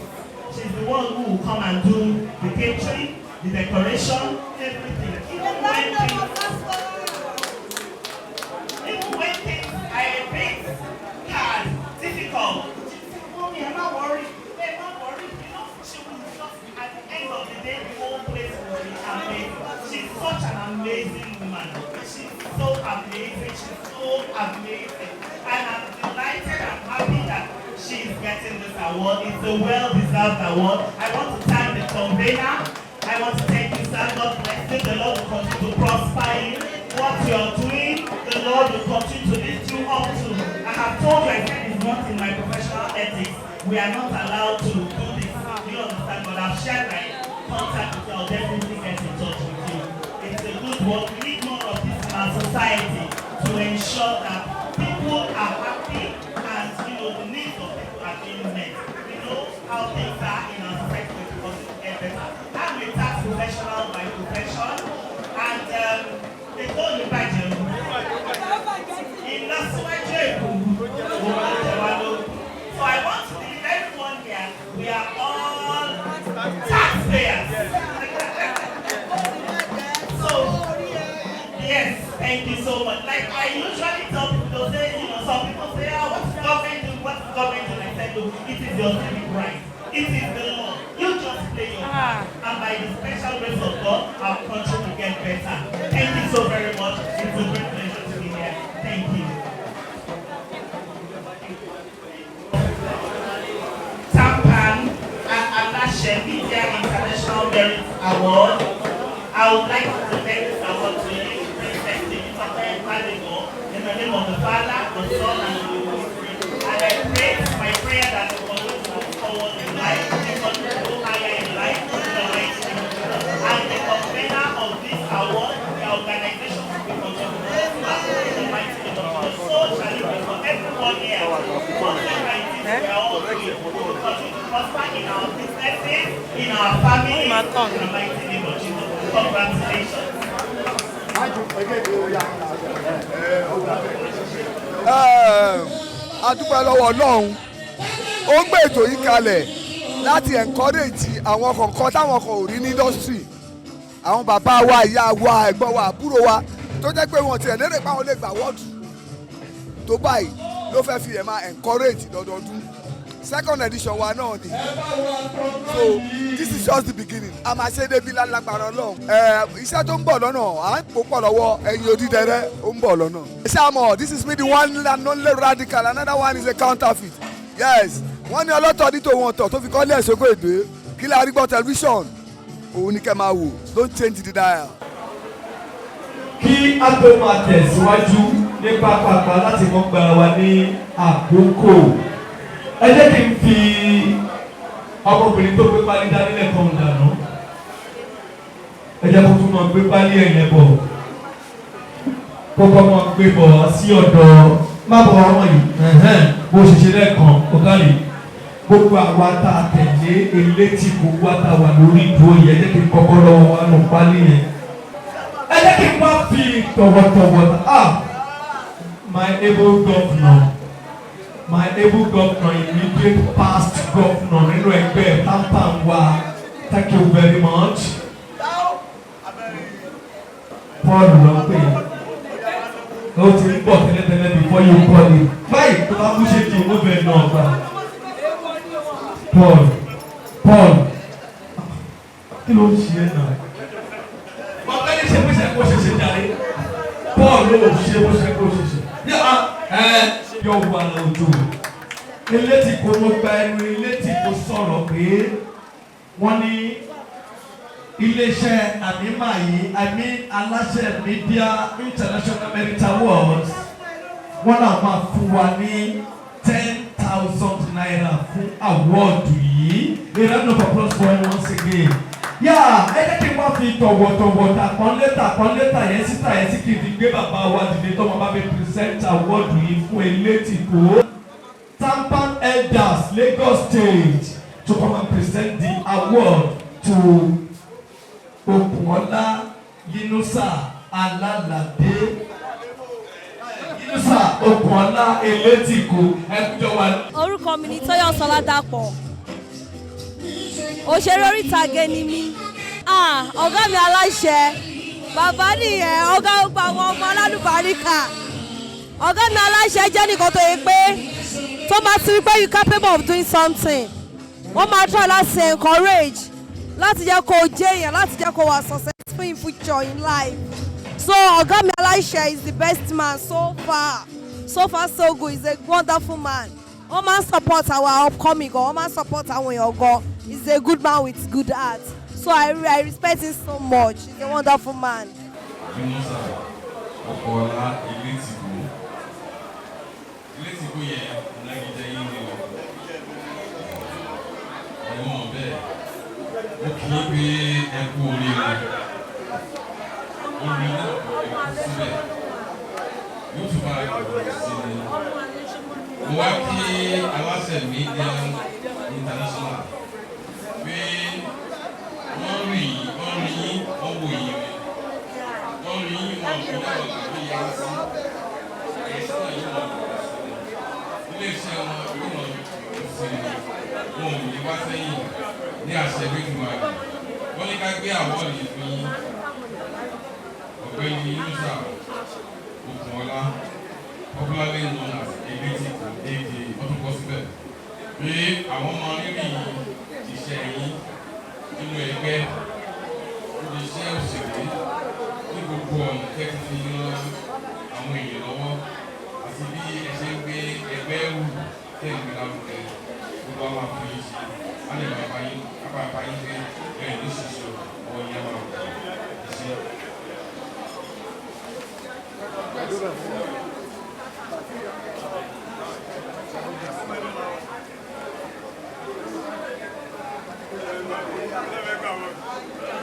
she's the one who will come and do the catering, the decoration, everything. Even when things are a bit hard, difficult, she say, "Mommy, I'm not worried. I'm not worried." She will just, at the end of the day, the whole place will be amazing. She's such an amazing woman. She's so amazing. She's so amazing. And I'm delighted and happy that she's getting this award. It's a well-deserved award. I want to thank the convener. I want to thank you, sir. God bless you. The Lord will continue to prosper you. What you're doing, the Lord will continue to lift you up to. I have told you, I said it's not in my professional ethics. We are not allowed to do this. Do you understand? But I've shared my contact with you. I'll definitely get in touch with you. It's a good work. We need more of this in our society to ensure that people are happy and the needs of people are being met. We know how things are in our society, but we continue to get better. I'm a tax professional by profession, and Èkó ní bàjẹ́ o. Ìlọsíwájú Èkó òun ló jẹ wá lógún. So I want to believe everyone here, we are all taxpayers. So, yes, thank you so much. Like I usually tell people, they'll say, some people say, "Ah, what's government do? What's government do?" I said, "Look, it is your civic right. It is the law. You just play your part. And by the special grace of God, our country will get better." Thank you so very much. It's a great pleasure to be here. Thank you. Tampan and Alashe Media International Merit Award. I would like to present this award to you, Princess Temitope Gbadebo, in the name of the Father, the Son, and the Holy Spirit. And I pray, my prayer that you continue to move forward in life, you continue to go higher in life, in the mighty name of Jesus. And the convener of this award, the organization will be continue to prosper in the mighty name of Jesus. So shall it be for everyone here. Whatever it is we are all doing, we will continue to prosper in our businesses, in our families, in the mighty name of Jesus. Congratulations. A dúpẹ́ lọ́wọ́ Ọlọ́run. Ó gbé ètò yìí kalẹ̀ láti encourage àwọn kọ̀ọ̀kan táwọn kan ò rí ní industry, àwọn bàbá wa, ìyá wa, ẹ̀gbọ́n wa, àbúrò wa, tó jẹ́ pé wọ́n tiẹ̀ lérè pé àwọn lè gbà award tó báyìí, ló fẹ́ fi ẹ̀ máa encourage lọ́dọọdún. Second edition wa náà ni, so this is just the beginning. A máa ṣe débi lálágbára Ọlọ́run. Ẹ iṣẹ́ tó ń bọ̀ lọ́nà, à ń pò pọ̀ lọ́wọ́ ẹ̀yin odídẹrẹ́, ó ń bọ̀ lọ́nà. Ṣé àmọ́, this is me, the one and only radical. Another one is a counterfeit. Yes, wọ́n ní ọlọ́tọ̀ ní tòun ọ̀tọ̀ tó fi kọ́lé ẹ̀sọ́gbó èdè. Kí la rí gbọ́ tẹlifíṣọ̀n, òun ni kẹ́ máa wò. Don't change the dial. Kí a tó máa tẹ̀síwájú ní pápápá láti mọ́ gbára wa ní àkókò, ẹ jẹ́ kí n fi ọmọbìnrin tó gbé pálí dání lẹ́ẹ̀kan dànù. Ẹ jẹ́ kó tún máa gbé pálí ẹ̀yẹn bọ̀, kókó máa gbé bọ̀ wá sí ọ̀dọ̀ má bọ̀ wá wọ̀nyí bó ṣe ṣe lẹ́ẹ̀kan. Ọ̀gá yìí, gbogbo àwa tá a tẹ̀lé elétí kò wá tá a wà lórí ìdúró yẹn, ẹ jẹ́ kí n kọ́kọ́ lọ́wọ́ wa nù pálí yẹn. Ẹ jẹ́ kí n wá fi tọ̀wọ̀tọ̀wọ̀, ah, my able governor, my able governor, immediate past governor nínú ẹgbẹ́ TAMPAN wa, thank you very much. Paul ló ń pè é, ó ti ń bọ̀ tẹ́lẹ̀tẹ́lẹ̀ before you call him. Báyìí tó bá mú ṣe kí owó bẹ̀rẹ̀ náà gbà. Paul, Paul, kí ló ń ṣe é náà? Ọ̀gbẹ́ni, ṣe bó ṣe kó ṣe ṣe jàre. Paul ló ṣe bó ṣe kó ṣe ṣe yá ẹ yóò wà lójú elétí kò. Mo gba ẹnu elétí kò sọ̀rọ̀ pé wọ́n ní Iléeṣẹ́ àmìmá yìí, I mean Aláṣẹ Media International Merit Awards, wọ́n náà máa fún wa ní ₦10,000 fún award yìí. A round of applause for him once again. Yá, ẹ jẹ́ kí n wá fi tọ̀wọ̀tọ̀wọ̀ tàpọ́nlé tàpọ́nlé tàyẹ́ sí tàyẹ́ sí kí n fi gbé bàbá wa dìde tọ́mọ bá mi present award yìí fún Elétìkó. Tampan Elders, Lagos State, to come and present the award to Okunola Yinusa Alalade. Yinusa Okunola Elétìkó, ẹkújọ wa. Orúkọ mi ni Tóyọ̀sọ́lá Dàpọ̀, òṣèré orí ìtàgé ni mí. Ah, ọ̀gá mi aláṣẹ, bàbá nìyẹn, ọ̀gá gbogbo àwọn ọmọ alálùbáríkà. Ọ̀gá mi aláṣẹ jẹ́ nìkan tó yẹ pé tó máa ti rí pé you capable of doing something, wọ́n máa try láti encourage, láti jẹ́ kó o jẹ́ èèyàn, láti jẹ́ kó o wà successful in future in life. So ọ̀gá mi aláṣẹ is the best man so far. So far so good. He's a wonderful man. Wọ́n máa ń support our upcoming gan, wọ́n máa ń support àwọn èèyàn gan. He's a good man with good heart, so I respect him so much. He's a wonderful man. Yunusa Ọkọọlá Elétìkó, Elétìkó yẹn ìnagijẹ yín ni o, ẹ mọ̀ bẹ́ẹ̀. Ó kì í pé ẹ kú oríire, orí náà kò ní kú síbẹ̀, yóò tún máa gbòòrò sí ni. Mo wá kí Aláṣẹ Media International pé wọ́n rí yín, wọ́n rí yín, wọ́n wò yín rí, wọ́n rí yín, wọn kò dáhùn tàbí yẹn sí ẹ̀sìn náà yóò máa gbòòrò sí ni. Iléeṣẹ́ wọn yóò máa gbòòrò sí ni, wọn ò ní wá sẹ́yìn ní àṣẹ Elédùmarè. Wọ́n ní ká gbé award fún yín, Ọ̀gbẹ́ni Yunusa Okunola, popularly known as Elétìkó aka. Wọ́n tún kọ síbẹ̀ pé àwọn mọ rírì iṣẹ́ yín nínú ẹgbẹ́, níbi iṣẹ́ òṣèré, ní gbogbo ọ̀nà tẹ́ ti fi ran àwọn èèyàn lọ́wọ́ àti bí ẹ ṣe ń gbé ẹgbẹ́ rù tẹ́ ń gbé lárugẹ. Gbogbo àwọn àfihàn ṣe á lè máa bá yín bá yín gbé ẹ̀ ní ṣíṣe ọwọ́ yẹn máa wọ̀ ẹ̀ ṣe.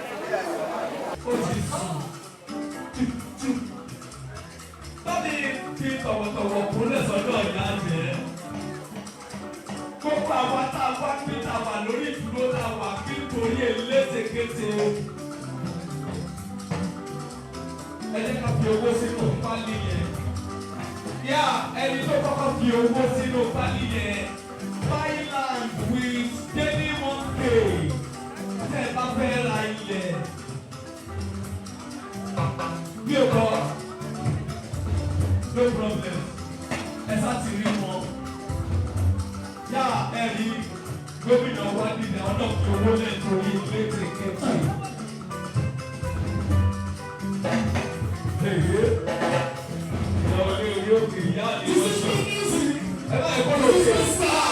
Ó ti sùn tù bábí fi tọ̀wọ̀tọ̀wọ̀ kúnlẹ̀ sọ́dọ̀ ìyá jẹ́. Gbogbo àwa tá a wá pé tá a wà lórí ìdúró, tá a wà kí nítorí elétekéte, ẹ jẹ́ ká fi owó sínú pálí yẹn. Yá, ẹni tó kọ́kọ́ fi owó sínú pálí yẹn, buy land with daily 1K. Tẹ́ ẹ bá fẹ́ ra ilẹ̀ bí o kọ, no problem, ẹ sá ti rí wọn. Yá, ẹ rí gómìnà wa dìde, àwọn náà fi owó lẹ̀ torí létekéte. Èyí ìyàwó ilé orí òkè ìyá ni wọ́n sọ. Ẹ má kó lóòkè sáà.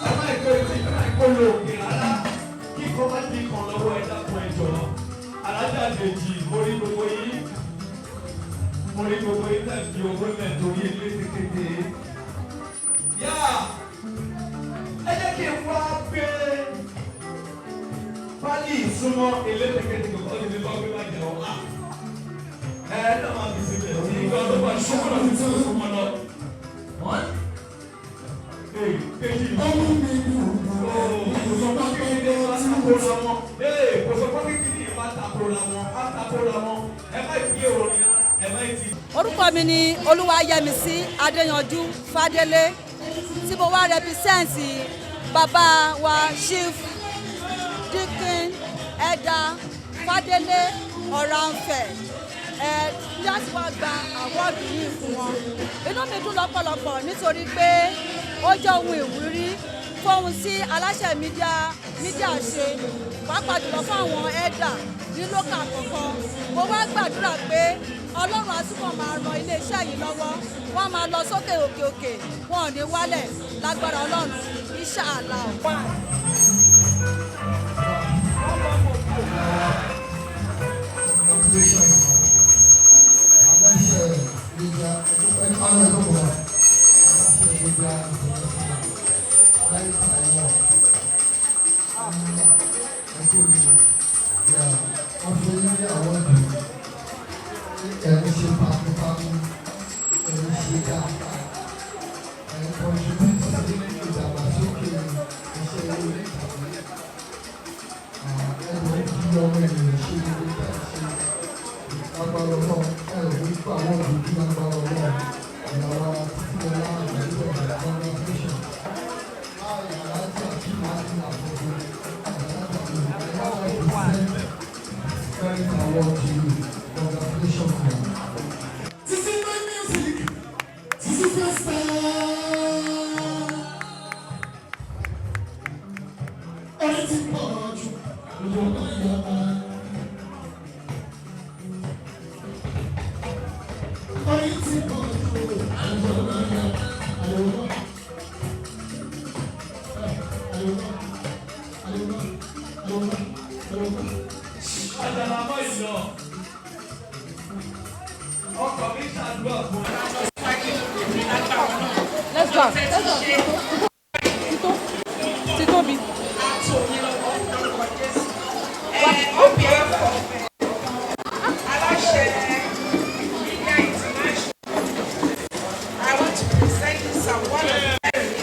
Ẹ má kó etí, ẹ má kó lóòkè rárá. Kíkọ́ má dín kan lọ́wọ́, ẹ dákun, ẹ jọ̀ọ́. Alájà Dèjì, mo rí gbogbo yín. Mo rí gbogbo yín tẹ̀ fi owó lẹ̀ torí létekéte. Yá, ẹ jẹ́ kí n wá gbé pálí ìsúnmọ́ elétekéte kò kọ́ ní bá gbé má jẹun. Ẹ náà máa fi síbẹ̀ tí ìgbà tó bá súnmọ́ lọ sí súnmọ́ lọ. Ee, kejì. Kò sọ pé kékeré máa takora wọn. Ee, kò sọ pé kékeré máa takora wọn. Á takora wọn. Ẹ má gbé orin rárá. Ẹ má ti. Orúkọ mi ni Olúwayẹmísí Adéyanjú Fádélé, tí mo wá represent bàbá wa, Chief Deacon Ẹ̀dá Fádélé Ọ̀rànfẹ̀, ẹ láti wá gba award yìí fún wọn. Inú mi dùn lọ́pọ̀lọpọ̀ nítorí pé ó jẹ́ ohun ìwúrí fún ohun tí Aláṣẹ Media ṣe, pàápàá jùlọ fún àwọn ẹ̀dà ní local kọ̀ọ̀kan. Mo wá gbàdúrà pé Ọlọ́run á túbọ̀ máa ran iléeṣẹ́ yìí lọ́wọ́, wọ́n máa lọ sókè òkè òkè, wọn ò ní wálẹ̀ lágbára Ọlọ́run, insha Allah. Ìyá wa, congratulations. Aláṣẹ Media, ẹni máa lọ ẹ̀kọ́ wa. Aláṣẹ Media International, láì Taiwan. Ẹ̀kọ́ ni ìyá wọ́n fún yín ní àwọn ìdùnnú. Ẹ̀ ń ṣe takuntakun, ẹ̀ ń ṣe dáadáa, ẹ̀ ń contribute sí ìdàgbàsókè iṣẹ́ orí ìtàgé. Ẹ̀rọ fi ọmọ ènìyàn ṣe gbogbo bẹ́ẹ̀ ṣe lágbára ọlọ́run, ẹ̀rọ ní gbà wọ́n lójú lágbára ọlọ́run. Ìyàwó títí ọlá àgbàdo ẹ̀rọ congratulation. Láì aláàjì àti máàlì àbọ̀dọ̀ aláàjì àti ìwádìí present merit award to you. Congratulations, ma'am. Sisi my music, Sisi superstar. Ọ̀rẹ́ ti pọ̀ jù, òjò náà yà á. Ọ̀rẹ́ ti pọ̀ jù, òjò náà yà á. Àyọ̀wọ́, àyọ̀wọ́, àyọ̀wọ́, àyọ̀wọ́, àyọ̀wọ́. Àjàlámọ́ ìlọ. Ọkọ̀ mi ṣàdúrà fún ẹ. Let's go. Let's go. Tito. Tito bi. On behalf of Aláṣẹ Media International, I want to present this award of merit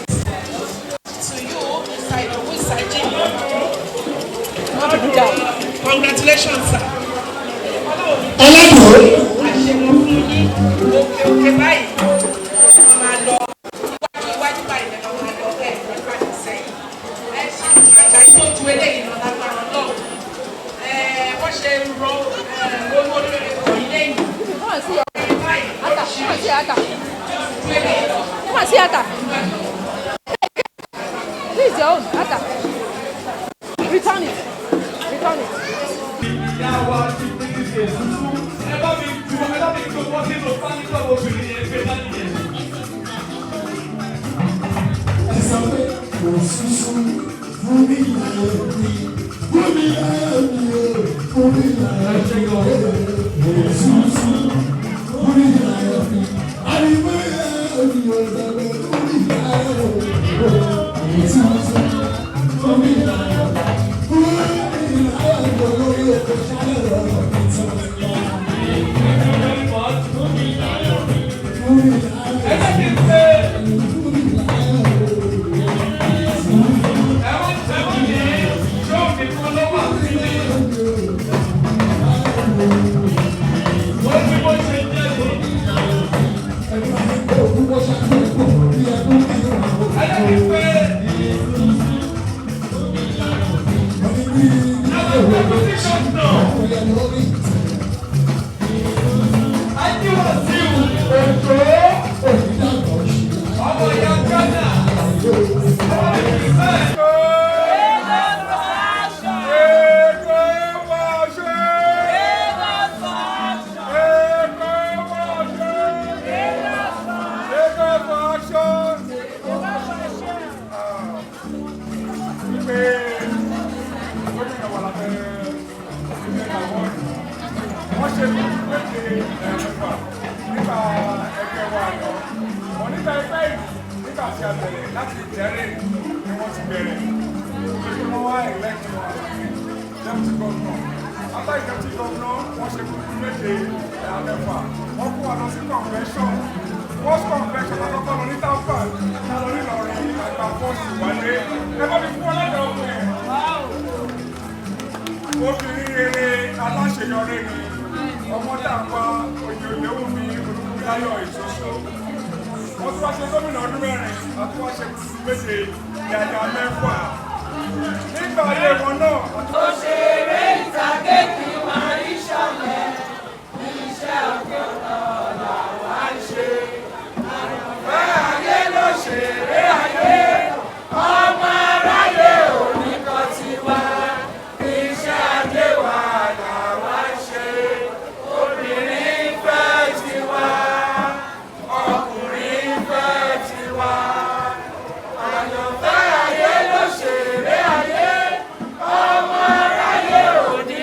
to you, Mr. Idowu Sajimi. Congratulations, sir. Ọlọ́dún. Àṣewọ̀n fún yín, òkè òkè báyìí, máa lọ iwájú iwájú báyìí lẹ́nu máa lọ ẹ̀ ní padà sẹ́yìn. Ẹ ṣe àgbà tó ju eléyìí lọ lágbára náà. Wọ́n ṣe rọ owó lórí ọ̀rọ̀ lẹ́yìn. Come and see your Ata. Come and see Ata. Come and see Ata. This is your own. Ata. Return it. Return it. Ìyá wa ti ní ṣe ṣuṣu. Ẹ bá mi ju ẹ bá mi ju wọ́n sínú pálíkọ̀ obìnrin yẹn gbé dání yẹn. Ẹ sọ pé kò ṣuṣu fún mi láyé mi, fún mi láyé mi o, fún mi láyé mi o, kò ṣuṣu fún mi láyé mi, àríwé mi ò dàgbẹ́ fún mi láyé mi o, kò ṣuṣu fún mi láyé mi, fún mi láyé mi olórí oko ṣálẹ̀ lọ́rọ̀ mi tó ń lọ. Fún mi láyé mi. Fún mi láyé mi. Fún mi láyé mi. Wọ́n ṣe méje ẹ̀ẹ́dẹ́gbà nípa ẹgbẹ́ wa lọ. Wọ́n nípa ẹgbẹ́ yìí nígbà tí a bẹ̀rẹ̀ láti jẹ́rìí ni wọ́n ti bẹ̀rẹ̀. Pé wọ́n wá elect wọn deputy governor. After the deputy governor, wọ́n ṣe kúkú méje ẹ̀ẹ́dẹ́gbà. Wọ́n kó wa lọ sí convention. First convention àkọ́kọ́ lọ ní Tampa, ta lọ ní Ìlọrin, àgbà fọ́ọ̀sì wálé. Ẹ bá mi fún wọn lọ́dọ̀ ọkùnrin. Obìnrin rere aláṣeyọrí ni ọmọ dàgbà oyè òdewùmí olùkúláyọ̀ ìṣoṣo. Wọ́n tún wá ṣe gómìnà ọdún mẹ́rin, wọ́n tún wá ṣe méje yàyà mẹ́fà. Nígbà ayé wọn náà. Òṣèré ìtàgé kì í máa ń ṣọ̀lẹ, iṣẹ́ òkè ọ̀nà làwa ń ṣe. Àyànfẹ́ ayé ló ṣeré ayé, ọmọ aráyé ò ní kan tiwa. Iṣẹ́ ajé wa làwa ń ṣe, obìnrin fẹ́ tiwa, ọkùnrin fẹ́ tiwa. Àyànfẹ́ ayé ló ṣeré ayé, ọmọ aráyé ò ní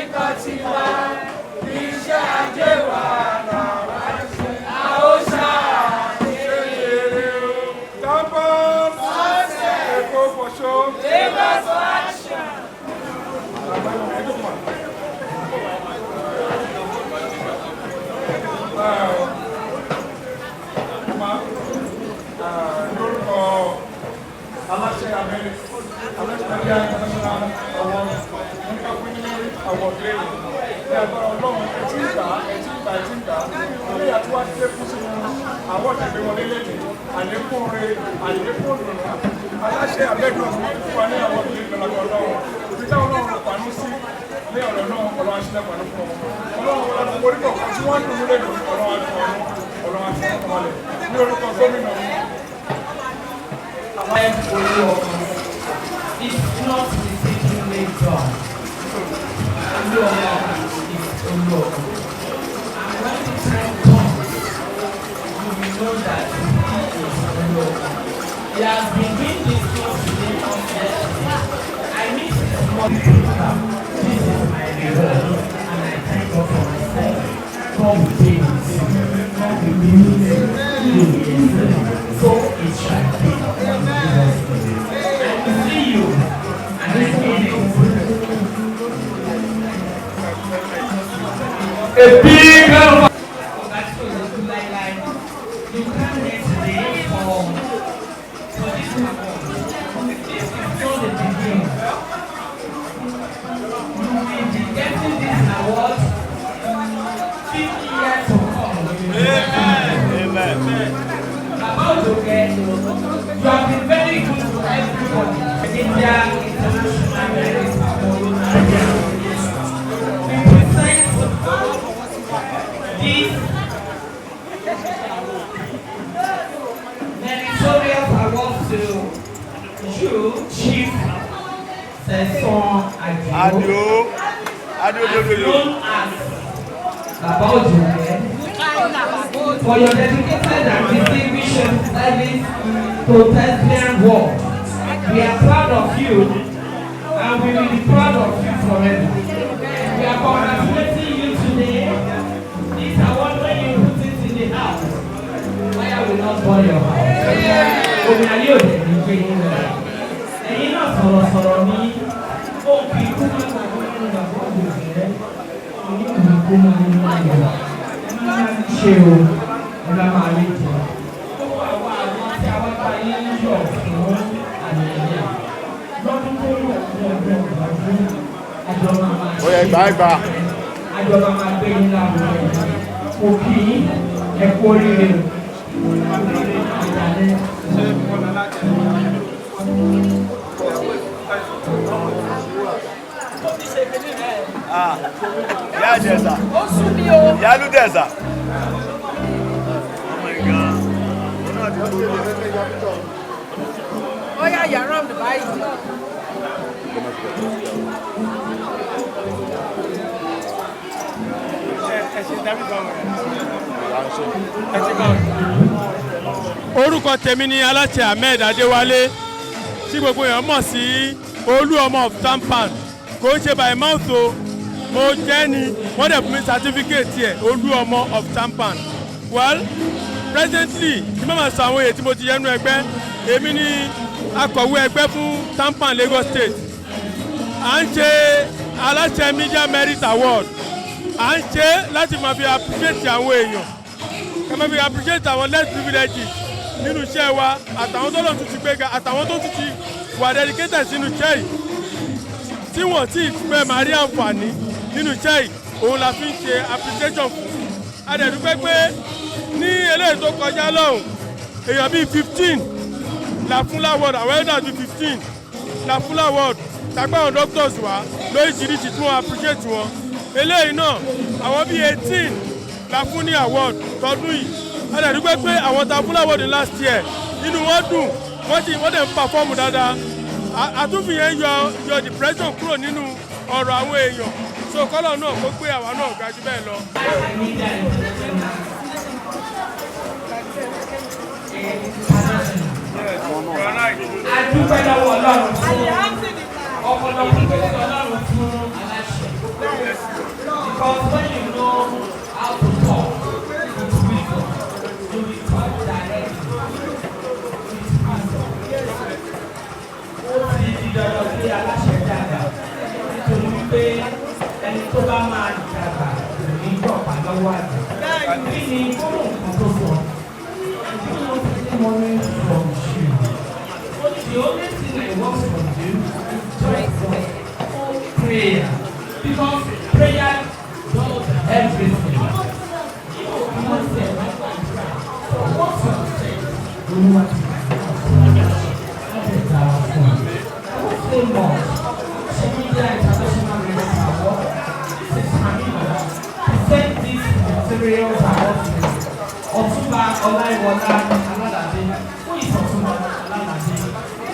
Ma lórúkọ aláṣẹ Amẹ́ríkà Aláṣẹ International Award, nípa fún ní award lẹ́yìn ní agbára Ọlọ́run. Ẹtí ń gbà, ẹtí ń gbà, ẹtí ń gbà, ilé àti wá dé fún sínú award ẹgbẹ́ wọlé lẹ́yìn. Àlékún rẹ, àlékún dùnú. Aláṣẹ Amẹ́ríkà fún wa ní award lẹ́yìn lọ́gbà Ọlọ́run. Ibi táwọn Ọlọ́run pàánù sí ní ọ̀rọ̀ náà, Ọlọ́run aṣílẹ̀ pàánù fún ọ. Ọlọ́run wọlé gbogbo orí kọ̀ọ̀kan tí wọ́n ń dùn lẹ́nu. Ọlọ́run àti ọ̀run, Ọlọ́run àti ọ̀run ní orúkọ gómìnà. It's not the later. Oluomo is Oluomo. And when the time comes, you will know that he is Oluomo. He has been doing this not today, not yesterday. I miss his mother. This is my reward, and I thank God for myself. God will be with you. God will be with you. You will excel. So it shall be. In Jesus' name. I will see you, and I mean it. A big round of You can't wait today for this award. This is not the beginning. You will be getting this award 50 years to come. Amen. Amen. Baba Ojoke, you have been very good to everybody. India International Merit Award. We present this meritorious award to you, Chief Sesan Adio. Adio, Adio, Adio, as Adio. known as Baba Ojoke, for your dedicated and distinguished service to thespian work. We are proud of you, and we will be proud of you forever. We are congratulating you today. This award, when you put it in the house, fire will not burn your house. Omi ayé òde ní gbé yín lọ. Ẹ̀yin náà sọ̀rọ̀sọ̀rọ̀ ní ó fi ikú máa gbàgbọ́ nínú bàbá Òjòkè. Oníwèé kó máa ń lọ. Ẹ máa ń ṣe o, ẹ bá máa rí jẹ. Gbogbo àwọn àwọn tí a wá bá yín ń yọ̀ fún àmì ẹ̀yẹ. Lọ́dún tó lò fún ọdún ọdún, àjọ máa máa Ó yẹ gbà gbà. Àjọ máa máa gbé yín lárugẹ. Kò kí yín, ẹ kú oríire o. Àjàlẹ̀. Ah, Ìyá Àjẹsà. Ó sú mi o. Ìyá Lúdẹ̀sà. Oh my God. Ó náà ti tó lọ. Ó yà yàrá mi báyìí. Orúkọ tèmi ni Aláṣẹ Ahmed Adéwálé, tí gbogbo èèyàn mọ̀ sí Olú Ọmọ of Tampan. Kò ń ṣe by mouth o, mo jẹ́ ni wọ́n dẹ̀ fún mi certificate ẹ̀, Olú Ọmọ of Tampan. Well, presently, ní màmá sọ àwọn èyí tí mo ti yẹnu ẹgbẹ́, èmi ni akọ̀wé ẹgbẹ́ fún Tampan Lagos State. À ń ṣe Aláṣẹ Media Merit Award, à ń ṣe láti máa fi appreciate àwọn èèyàn, ká máa fi appreciate àwọn less privileges nínú iṣẹ́ wa, àtàwọn tó lọ́n tún ti gbéga, àtàwọn tó tún ti wà dedicated sínú iṣẹ́ yìí tí wọ́n ti fẹ́ máa rí àǹfààní nínú iṣẹ́ yìí. Òun la fi ń ṣe appreciation fún. A dẹ̀ dúpẹ́ pé ní eléyìí tó kọjá lọ́hùn, èèyàn bíi 15 la fún l'award, àwọn elders bíi 15 la fún l'award, tàgbà àwọn doctors wa lóríṣiríṣi tí wọ́n appreciate wọn. Eléyìí náà, àwọn bíi 18 la fún ní award tọdún yìí. A dẹ̀ dúpẹ́ pé àwọn ta fún l'award last year, inú wọn dùn, wọ́n ti wọ́n dẹ̀ ń perform dáadáa. Àtúnfìyẹn yọ depression kúrò nínú ọ̀rọ̀ àwọn èèyàn, so kọ́lọ̀ náà kó gbé àwa náà ga jù bẹ́ẹ̀ lọ. A dúpẹ́ lọ́wọ́ Ọlọ́run fún ọpọlọ pípé tí Ọlọ́run fún aláṣẹ. Because when you know how to talk with wisdom, you will talk directly with wisdom. Ó ti di dandan pé aláṣẹ dàgbà, nítorí wípé ẹni tó bá máa dàgbà kò ní gbọ̀pá lọ́wọ́ àgbà. Kí ni gbólóhùn kan tó sọ? "I don't want any money from you." Ó ní, "The only thing I want from you is just your own prayer." Because prayer does everything. If you want to so what you have said, Olúwa ti gbà á dára fún un. I won't say much. Aláṣẹ Media International Merit Award. This is Hamina. Present this materials award to Ọ̀túnba Ọláìwọlá Alálàdé. Who is Ọ̀túnba Alálàdé?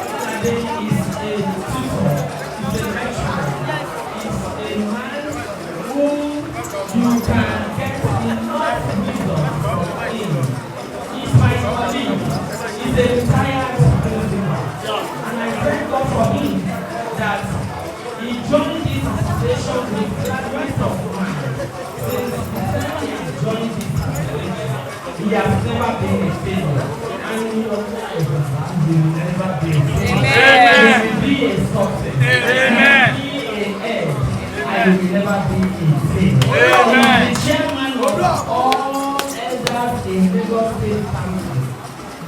Alálàdé is a tutor, is a lecturer, is a man who you can get enough wisdom from him. He's my colleague. He's a retired principal. And I thank God for him that he joined this association with graduates of mind. Since the time he has joined this association, he has never been a failure. And in your life, you will never be a failure. Amen. You will be a success. Amen. You will be a head. And you will never be a failure. Amen. He is the chairman of all elders in Lagos State Council.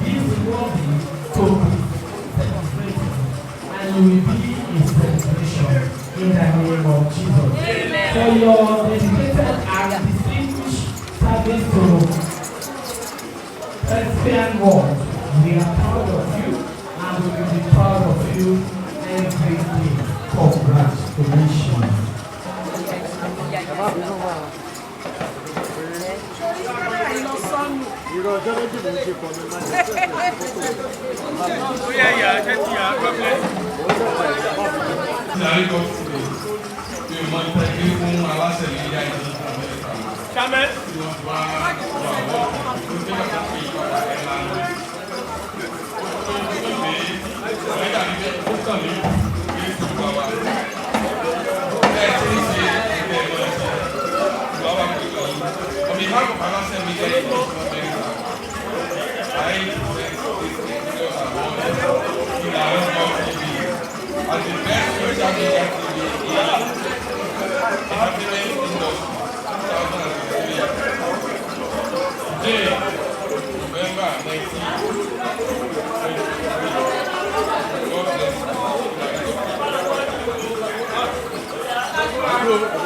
This worthy to be celebrated, and you will be a celebration in the name of Jesus. Amen. For your dedicated and distinguished service to Thespian world, we are proud of you and we will be proud of you every day. Congratulations. Irọ́ ọjọ́ méjì ló ń ṣe pọ̀ mi máa ń jẹ́. Ó yẹ ìyá ṣé ti yà á gbọ́dọ̀. Ní àríkọ́ fúnni, mi ò mọ ìtẹ́gbẹ́ fún Aláṣẹ Media International Amẹ́ríkà. Chairman. Tí wọ́n fi wá wà wọ́, ó jẹ́ bàtà pé ìjọba ẹ̀ lánàá. Ó tó ń pè é, ọ̀rẹ́ dàbí bẹ́ẹ̀, ó kàn mí pé ìjọba wa. Bẹ́ẹ̀ tí ń ṣe ilé ẹ̀rọ ẹ̀ṣẹ̀, ìjọba wa pè é. On behalf of Aláṣẹ Media International America, I present this prestigious award to Ilarenko TV as the best social media TV in entertainment industry 2023. Today, November 19, 2023. God bless you.